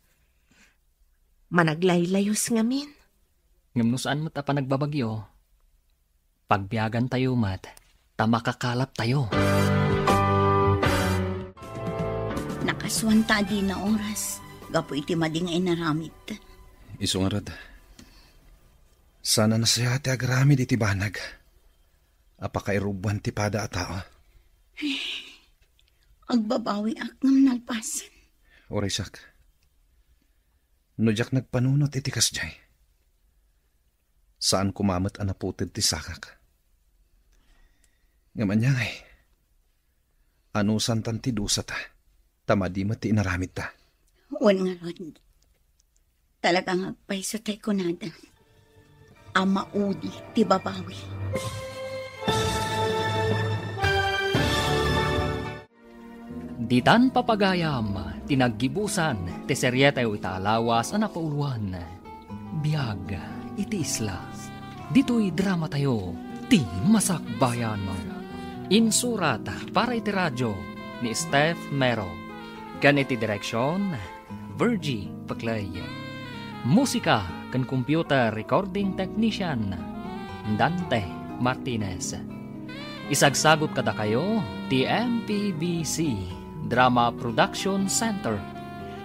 managlaylayos ngamin. Ngem no saan met a panagbabagyo, pagbiagantayo met ta makakalaptayo. Nakasuan ta a dina oras gapu iti madi nga inaramid. Isu ngarud, saan a nasayaat ti agaramid iti banag a pakairubbuan ti pada a tao. Agbabawiak ngem nalpasen. Uray siak, no diak nagpanunot iti kasdiay, saan koma met a naputed ti sakak. Ngem ania ngay, anusantan ti dusata, ta madi met ti inaramidta. Wen ngarud, talaga nga agpayso tay kunada a maudi ti babawi. Ditan papagayam ti naggibusan ti serietayo ita a lawas a napauluan, Biag iti Isla. Ditoy dramatayo, Ti Masakbayan. Insurat para iti radio ni Steph Mero, ken iti direksion, Virgie Peclay. Musika ken computer recording technician, Dante Martinez. Isagsagut kadakayo ti M P B C Drama Production Center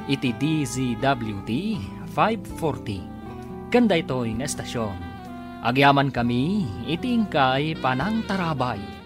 iti D Z W T five forty. Ken daytoy nga estasion, agyamankami iti inkay panangtarabay.